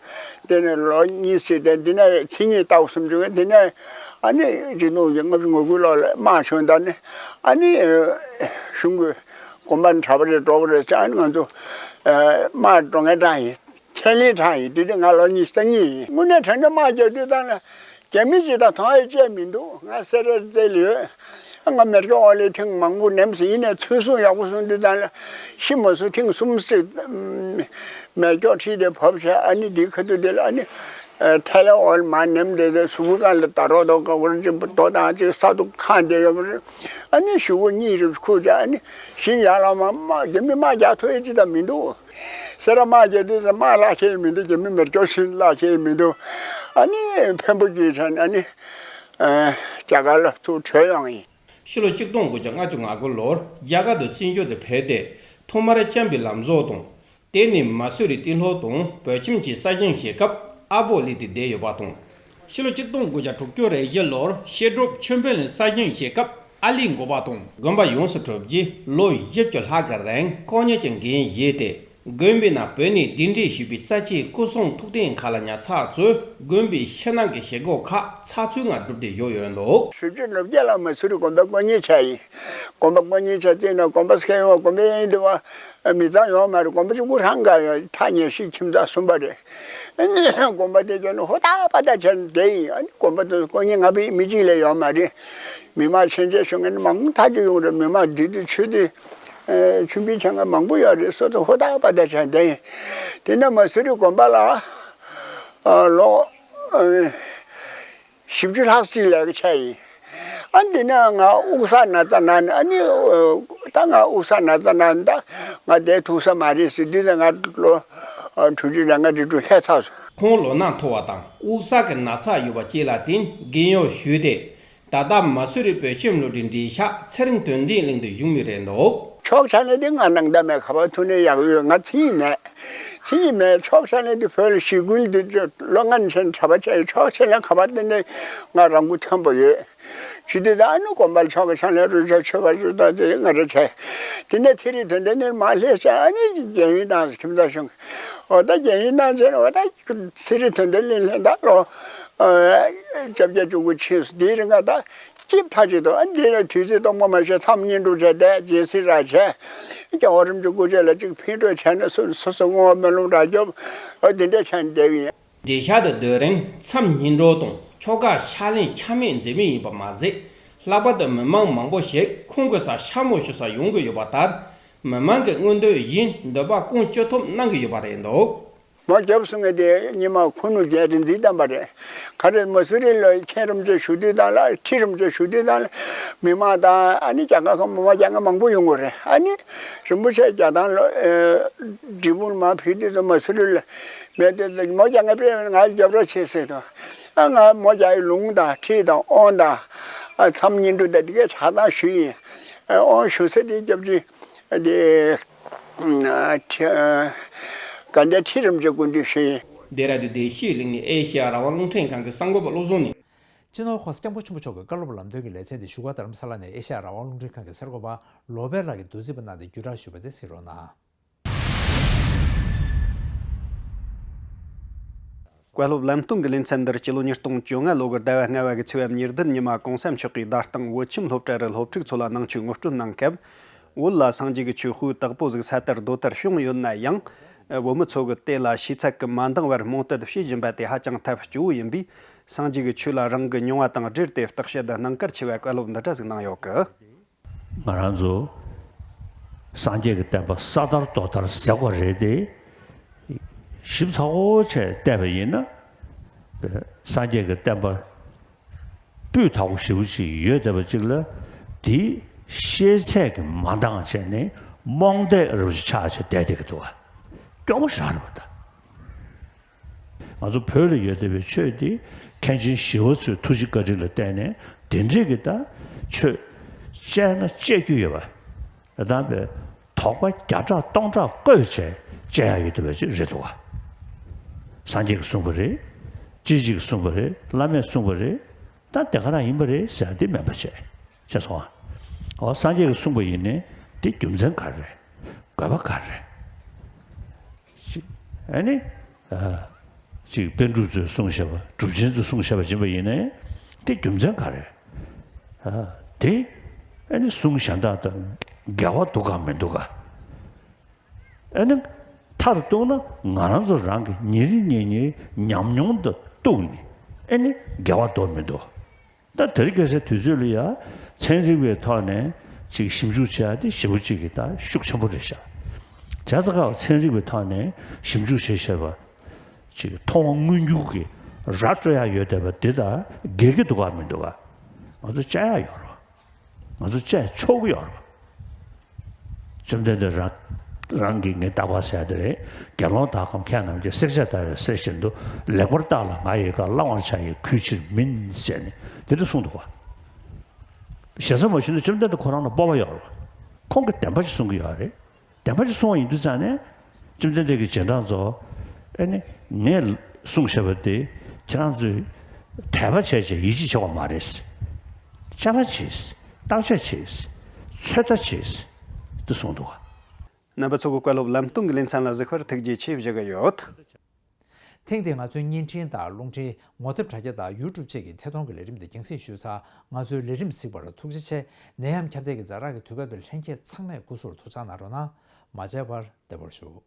དེ་ནས་ལོ་གཉིས་ཙམ་དེ་འདི་ནས་མཚན་ཉིད་ལྟ་བུ་གསུམ་བྱུང་བས། འདི་ནས་ཨ་ནི་གཅིག་སྟོང་དགུ་བརྒྱ་ལྔ་བཅུ་ང་དགུ་ལོ་ལ་དམག་བྱུང་། ད་ནི་ཨ་ནི་གཞུང་གི་དགོན་པ་གྲྭ་པ་རེ་འགྲོ་གི་རེད་ཟེར། ཨ་ནི་ང་ཚོ་དམག་འགྲོ་མཁན་གྲས་ཡིན། ཁས་ལེན་གྲས་ཡིན། དེ་དུས་ང་ལོ་ཉི་ཤུ་རྩ་གཉིས་ཡིན། དངོས་གནས་དྲང་གནས་དམག་རྒྱག་དུས་ཙམ་ལ་རྒྱ་མི་ཅིག་དང་ཐང་ཨེ་བཅད་མི་འདུག་ང་སེ་རར་བཙལ་ཡོད། ང་མེ་སྒྱོགས་འོག་ལ་ཐེངས་མང་པོ་ནེམ་སོང་། ཡིན་ནའི་ཚོད་བསྲུང་ཡག་པོ་བཟུང་དུས་ཙམ་ལ་ཤི་མ་སོང་། ཐེངས་གསུམ་ཙམ་མེ་སྒྱོགས་ཁྲིད་དེ་བབས་བྱས། ཨ་ནི་དེའི་ཁ་ཐུག་དེ་ལ་ཨ་ནི་ཐལ་ལེ་འོག་ལ་མར་ནེམ་བསྡད་དེ་གཟུགས་པོ་སྒང་ལ་ད་རོག་རྡོ་ཀ་བར་གཅིག་རྡོ་དང་གཅིག་ས་དུ་ཁེངས་བསྡད་ཡོད་པ་རེད། ཨ་ནི་གཞུག་གུ་གཉིད་རིབ་ཁུག་བྱས། ཨ་ནི་གཞན་ཡར་ལ་མར་དམག་རྒྱ་མི་དམག་རྒྱག་ཐུབ་ཡས་ཅི་ཙམ་མི་འདུག་སེ་ར་དམག་རྒྱག་དུས་ཙམ་དམག་བརླག་ཁྱེར་མི་འདུག་རྒྱ་མི་མེ་སྒྱོགས་ཤིག་བརླག་ཁྱེར་མི་འདུག་ཨ་ནི་འཕན་པོ་སྐྱེས་བྱས་ནས་ཨ་ནི་རྒྱ་གར་ལ་ཚུར་བྲོས་ཡོང་ཡིན། ཕྱི་ལོ་ཆིག་སྟོང་དགུ་བརྒྱ་ལྔ་བཅུ་ང་དགུ་ལོར་རྒྱ་གར་དུ་བཙན་བྱོལ་དུ་ཕེབས་ཏེ་ཐོག་མར་བྱམས་པའི་ལམ་བཟོ་དང་། དེ་ནས་མ་སུ་རི་ཏི་ལྷོ་དང་བོད་ཁྱིམ་གྱི་ས་ཞིང་བཞེས་སྐབས་ཨ་བོ་སླེབས་ཏེ་བསྡད་ཡོད་པ་དང་། ཕྱི་ལོ་ཆིག་སྟོང་དགུ་བརྒྱ་དྲུག་ཅུ་རེ་བཞི་ལོར་བཤད་སྒྲུབ་ཆོས་འཕེལ་གླིང་ས་ཞིང་བཞེས་སྐབས་ཨ་ལི་འགོ་པ་དང་། དགོན་པ་ཡོངས་སུ་གྲུབ་རྗེས་ལོ་བཞི་བཅུ་ལྷག་གི་རིང་དཀོན་གཉེར་གྱི་འགན་བཞེས་ཏེ། དགོན་པའི་ནང་བོད་ནས་གདན་འདྲེན་ཞུས་པའི་རྩ་ཆེའི་སྐུ་གསུང་ཐུགས་རྟེན་ཁག་ལ་ཉར་ཚགས་གཙོས་དགོན་པའི་ཕྱི་ནང་གི་བྱེད་སྒོ་ཁག་ཚགས་ཚུད་ངང་བསྒྲུབས་ཏེ་བཞུགས་ཡོད་འདུག་བཞི་བཅུ་ལོ་བརྒྱད་ལ་མ་སུ་རི་དགོན་པའི་དཀོན་གཉེར་ཆགས་ཡིན། དགོན་པ་དཀོན་གཉེར་ཆགས་རྩིས་ན་དགོན་པ་སྐྱོང་བ་དགོན་པའི་དབྱིན་དུ་བ། མི་ཚང་ཡོད་མ་རེད། དགོན་པ་གཅིག་པུ་རང་ག་ཡོད། ཐག་ཉེ་ཤོས་ཁྱིམ་ཚང་གསུམ་པ་རེད། ཨ་ནི་དགོན་པ་དེ་གྱོན་ནས་ཧོ་ཏག་པ་ཏག་བྱས་ནས་བསྡད་ཡིན། ཨ་ནི་དགོན་པ་དེ་དཀོན་གཉེར་ང་པའི་མི་གཅིག་ལས་ཡོད་མ་རེད། མི་མང་ཆེན་ཆེ་ཤོས་ངན་མང་ཐག་ཆོད་ཡོང་རེད། མི་མང་འདི་དུས་ཆོས་དེ་ཆུན་པའི་ཆང་ང་མང་པོ་ཡོད་རེད། སོ་སོ་ཧོ་ཏག་པ་ཏག་བྱས་ནས་བསྡད་ཡིན། དེ་ནས་མ་སུ་རི་དགོན་པ་ལ་ལོ། བཞི་བཅུ་ལྷག་ཅིག་ལས་ཀ་བྱས་ཡིན། ཨ་འདི་ནས་ང་དབུགས་བསགས་ན་ཙ་ན་ནི་ཨ་ནི་ད་ང་དབུགས་བསགས་ན་ཙ་ན་ནི་ད་ང་བསྡད་ཐུབ་ས་མ་རེད་ཟེར། འདི་ནས་ང་ལོ་དྲུག་ཅུ་རེ་ལྔ་རེ་དྲུག་སླེབས་ཚར་སོང་། ཁོང་ལོ་ན་མཐོ་བ་དང་དབུགས་བསགས་ཀྱི་ན་ཚ་ཡོད་པ་བཅས་ལ་བརྟེན་རྒན་གཡོག་ཞུས་ཏེ། ད་ལྟ་མ་སུ་རི་བོད་ཁྱིམ་སློབ་གྲྭའི་འབྲེལ་ཤག་ཚེ་རིང་དོན་ལྡན་གླིང་དུ་བཞུགས་མུས་རེད་འདུག་ཕྱོགས་ཆ་ནས་དེ་ང་ནང་ད་མེད། ཁ་པར་ཐུག་ནས་ཡག་ཡོད། ང་མཚན་ཉིད་མེད། མཚན་ཉིད་མེད། ཕྱོགས་ཆ་ནས་དེ་བོད་ལ་ཞི་རྒོལ་འདི་ལོ་ལྔ་ནས་ཕྱིན་གྲྭ་པ་བྱས། ཕྱོགས་ཆ་ནས་ཁ་པར་དེ་ནས་ང་རང་མགོ་མཐོན་པོ་ཡོད། ཇི་དུས་ད་ཨ་ནུ་དགོན་པར་ཆོ་ག་ཕྱག་ལས་རུ་ཆ་ཆོས་པ་རུ་ད་དེ་ང་རེ་བྱས། དེ་ནས་ཚེ་རིང་དོན་ལྡན་ནས་མ་སླེབས་ཚེ་ཨ་ནི་རྒན་ཡོལ་བཏང་སོང་། ཁྱིམ་ཚང་གཞུང་འོ་ད་རྒན་ཡོལ་བཏང་ཚེ་འོ་ད་ཚེ་རིང་དོན་ལྡན་ལས་ལྷན་ད་ལོ་བཅོ་བརྒྱད་བཅུ་དགུ་ཕྱིན་སོང་། དེའི་རིང་ང་ད། སྐྱིད་ཐག་ཆོད་འདུག་ཨ་འདི་ལ་དུས་ཚོད་སྟོང་པ་མ་ཤེས། མཚམས་བསྙེན་སྒྲུབ་བྱས་བསྡད། རྗེས་སྲིད་ར་བྱས། རྒྱལ་བ་རིན་པོ་ཆེ་སྐུ་ཕྱྭ་ལ་གཅིག་ཕན་གྲོགས་བྱས་ནས་སོ་སོ་སོ་བསྔོ་བ་སྨོན་ལམ་རག་རྒྱོབ། ཨ་འདི་འདྲ་བྱས་ནས་བསྡད་ཡིན། བདེ་ཤག་ཏུ་སྡོད་རིང་མཚམས་བསྙེན་སྒྲུབ་དང་ཆོ་ག་ཕྱག་ལེན་ཆ་མེད་མཛད་མུས་ཡིན་པ་མ་ཟད། ལྷག་པར་དུ་མི་མང་མང་པོ་ཞིག་ཁོང་གི་སར་ཕྱག་མོ་ཞུ་སར་ཡོང་གི་ཡོད་པ་ལྟར། མི་མང་གི་མངོན་འདོད་བཞིན་འདོད་པ་སྐོང་ཅི་ཐུབ་གནང་གི་ཡོད་པ་རེད་འདུག་མོ་རྒྱབ་སོང་ངས་དེ་ཉི་མ་ཁུ་ནུ་རྒྱལ་རི་འཛིན་བཏང་པ་རེད། ག་རེ་མ་སུ་རི་ལ་མཁན་རིན་པོ་ཆེ་བཞུགས་དུས་དང་ལ་ཁྲི་རིན་པོ་ཆེ་བཞུགས་དུས་དང་ལ་མི་མང་དང་ཨ་ནི་རྒྱ་གར་ཁམས་མོ་རྒྱ་གར་མང་པོ་ཡོང་གི་རེད། ཨ་ནི་རིན་པོ་ཆེ་རྒྱ་ཐང་ལ་འབྲས་སྤུངས་མ་ཕེབས་དུས་དང་མ་སུ་རི་ལ་མེད་དུས་དང་མོ་རྒྱ་གར་ཕེབས་ང་རྒྱབ་ར་བྱེད་ཟེར་དང་། ཨ་ང་མོ་རྒྱ་ཡི་ལུང་དང་ཁྲིད་དང་དབང་དང་མཚམས་བསྙེན་སྒྲུབ་དང་དེ་གའི་ཆ་ཚང་ཞུས་ཡིན། དབང་ཞུ་ས་དེ་སྐྱབས་རྗེ་དེ། དགའ་ལྡན་ཁྲི་རིན་པོ་ཆེ་སྐུ་མདུན་ཞུ་ཡིན། ལྡེ་ར་ལྡུན་བདེ་སྐྱིད་གླིང་ཨེ་ཤེ་ཡ་རང་དབང་རླུང་འཕྲིན་ཁང་གི་གསར་འགོད་པ་བློ་བཟང་ནས། སྤྱི་ནོར་༸གོང་ས་༸སྐྱབས་མགོན་ཆེན་པོ་མཆོག་གི་བཀའ་སློབ་ལམ་སྟོན་གྱི་ལེ་ཚན་དེ་བཞུགས་སྒར་རྡ་རམ་ས་ལ་ནས་ཨེ་ཤེ་ཡ་རང་དབང་རླུང་འཕྲིན་ཁང་གི་གསར་འགོད་པ་ལོ་པཎ་ལགས་ཀྱིས་མདོར་བསྡུས་པ་གནང་སྟེ་བརྒྱུད་བསྒྲགས་ཞུས་པ་དེ་གཟིགས་རོགས་གནང་། བཀའ་སློབ་ལམ་སྟོན་གྱི་ལེ་ཚན་འདིར་སྤྱི་ལོ་ཉིས་སྟོང་བཅོ་ལྔ་ལོ་གི་ཟླ་བ་ལྔ་པ་གི་ཚེས་པ་ཉེར་བདུན་ཉི་མ་༸གོང་ས་མཆོག་གིས་བརྡ་སྟངས་བོད་ཁྱིམ་སློབ་གྲྭ་རུ་སློབ་ཕྲུག་ཚོ་ལ་ནང་ཆོས་ངོ་སྤྲོད་གནང་སྐབས། བོད་ལ་སངས་རྒྱས་ཀྱི་ཆོས་དཔེ་དག་པོ་ཟིག་ས་དར་རྡོ་དར་བྱུང་ཡོད་ན་ཡང་། བོད་མི་ཚོ་གིས་དེ་ལ་ཤེས་ཚད་ཀྱིས་མ་འདང་བར་རྨོངས་དད་བྱེད་བཞིན་པ་དེ་ཧ་ཅང་ཐབས་སྐྱོ་བོ་ཡིན་པས། སངས་རྒྱས་ཀྱི་ཆོས་ལ་རང་གི་མྱོང་བ་དང་འབྲེལ་ཏེ་བརྟག་དཔྱད་དང་སྣང་གར་ཆེ་བའི་བཀའ་སློབ་འདི་འདྲ་ཟིག་གནང་ཡོད་གི། ང་རང་ཚོ་སངས་རྒྱས་ཀྱི་བསྟན་པ་ས་དར་རྡོ་དར་ཟེར་དགོས་རེད་དེ། ཞིབ་ཚགས་པོ་བྱས་བལྟས་པ་ཡིན་ན། སངས་རྒྱས་ཀྱི་བསྟན་པ་སྤུས་དག་པོ་ཞེ་པོ་ཅིག་ཡོད་བསྡད་པ་ཅིག་ལ། དེའི་ཤེས་ཚད་ཀྱིས་མ་འདང་བྱས་ནས་རྨོངས་དད་རབ་ཅིག་ཆགས་བྱས་བསྡད་བསྡད་ཀྱི་འདུག་ག། སྐྱོ་པོ་ཞེ་དྲག་རེད་པ་ད། ང་ཚོ་བོད་ལ་ཡོད་བསྡད་པའི་ཆོས་འདི་མཁན་ཆེན་ཞི་བ་འཚོའི་ཐུགས་རྗེ་བཀའ་དྲིན་ལ་བརྟེན་ནས་དེ་འདྲས་ཀྱི་ད་ཆོས་བཤད་ན་བཤད་རྒྱུ་ཡོད་པ། ད་བས་དོགས་པ་བརྒྱ་ཕྲག་སྟོང་ཕྲག་བཀོད་བྱས་བཤད་ཡ་ཡོད་བསྡད་པ་ཅིག་རེད་འདུག་ག། སངས་རྒྱས་ཀྱིས་གསུངས་པ་རེད། སྐྱེས་ཆེན་གྱིས་གསུངས་པ་རེད། བླ་མས་གསུངས་པ་རེད། ད་དེ་ག་རང་ཡིན་པ་རེད་ཟེར་ཡ་འདི་མིན་པ་བྱས། ཤེས་སོང་ཨ། འོ་སངས་རྒྱས་ཀྱིས་གསུངས་པ་ཡིན་ནའི་དེ་རྒྱུ་མཚན་ག་རེ་རེད། དགོས་པ་ག་རེ་རེད། ཅིག་ཨ་ནི། ཨ། ཅིག་པཎ་གྲུབ་ཚོས་གསུངས་བཞག་པ། གྲུབ་ཆེན་ཚོས་གསུངས་བཞག་པ་ཡིན་པ་ཡིན་ནའི་དེ་རྒྱུ་མཚན་ག་རེ་རེད། ཨ། དེ་ཨ་ནི་གསུང་གཞན་དག་དང་འགལ་བ་འདུག་ག་མི་འདུག་ག། ཨ་ནི་མཐར་གཏུགས་ན་ང་རང་ཚོ་རང་གི་ཉིན་རེ་ཉིན་རེའི་ཉམས་མྱོང་དང་གཏུགས་ནས་ཨ་ནི་འགལ་བ་འདུག་མི་འདུག། ད་དེ་རིང་ཁ་སང་དུས་ཚོད་ལ་ཡ་ཚན་རིག་པའི་ཐོག་ནས་ཅིག་ཞིབ་འཇུག་བྱེད་ཡ་དེ་ཞེ་པོ་ཅིག་གི་ད་ཤུགས་ཆེན་པོ་རེད་ཤག། བྱས་ཙང་ཀ་ཚན་རིག་པའི་ཐོག་ནས་ཞིབ་འཇུག་བྱེད་བྱེད་པ་ཅིག་མཐོང་བ་མངོན་གྱུར་གྱི་ར་སྤྲོད་ཡ་ཡོད་བསྡད་པ་འདི་དང་འགལ་གྱི་འདུག་ག་མི་འདུག་ག། ང་ཚོ་བཅར་ཡ་ཡོད་རེད་པ། ང་ཚོ་བཅར་ཆོག་གི་ཡོད་རེད་པ། བཅོམ་ལྡན་འདས་རང་རང་གིས་ངས་བརྟག་པ་ཟེར་ཡ་དེ་རེད། དགེ་སློང་དག་གམ་མཁས་རྣམས་ཀྱིས། བསྲེག་བཅད་ལྟ་བའི་གསེར་བཞིན་དུ། ལེགས་པར་བརྟགས་ལ་ང་ཡི་བཀའ། བླང་བར་བྱ་ཡི་གུས་ཕྱིར་མིན་ཟེར་ནས་དེ་འདྲ་གསུངས་འདུག་ག། ཞེ་ས་མ་ཞུས་ན་བཅོམ་ལྡན་འདས་ཁོ་རང་ལ་སྤོབས་པ་ཡོད་རེད། ཁོང་གིས་བདེན་པ་ཞིག་གསུང་གི་ཡོད་རེད། བདེན་པ་ཞིག་གསུང་བ་ཡིན་དུས་ཙང་ནས་བཅོམ་ལྡན་འདས་ཀྱིས་རྗེས་འབྲང་ཚོ་ཨ་ནི་ངས་གསུངས་བཞག་པ་དེ་ཁྱེད་རང་ཚོས་དད་པ་བྱས་བྱས་ཡིད་ཆེས་བྱེད་དགོས་མ་རེད། དཔྱད་པ་བྱས། བརྟག་དཔྱད་བྱས། ཚོད་ལྟ་བྱས། དེ་གསུངས་འདུག་ག། རྣམ་པ་ཚོ་གིས་བཀའ་སློབ་ལམ་སྟོན་གྱི་ལེ་ཚན་ལ་གཟིགས་པར་ཐུགས་རྗེ་ཆེ་ཞུ་གི་ཡོད། ཐེངས་འདིའི་ང་ཚོའི་བརྙན་འཕྲིན་དང་རླུང་འཕྲིན། ངོ་དེབ་དྲ་རྒྱ་དང་ཡུ་ཊུབ་བཅས་ཀྱི་ཐད་གཏོང་གི་ལས་རིམ་འདི་རྒྱང་སྲིང་ཞུས་ཚར། ང་ཚོའི་ལས་རིམ་གཟིགས་པར་ཐུགས་རྗེ་ཆེ། ནད་ཡམས་ཁྱབ་གདལ་གྱི་ཛ་དྲག་གི་དུས་སྐབས་འདིར་ལྷན་རྒྱས་ཚང་མས་སྐུ་གཟུགས་ལ་ཐུགས་ཅག་གནང་རོགས་གནང་ མ་བརྗེད་པར་བདེ་བར་བཞུགས།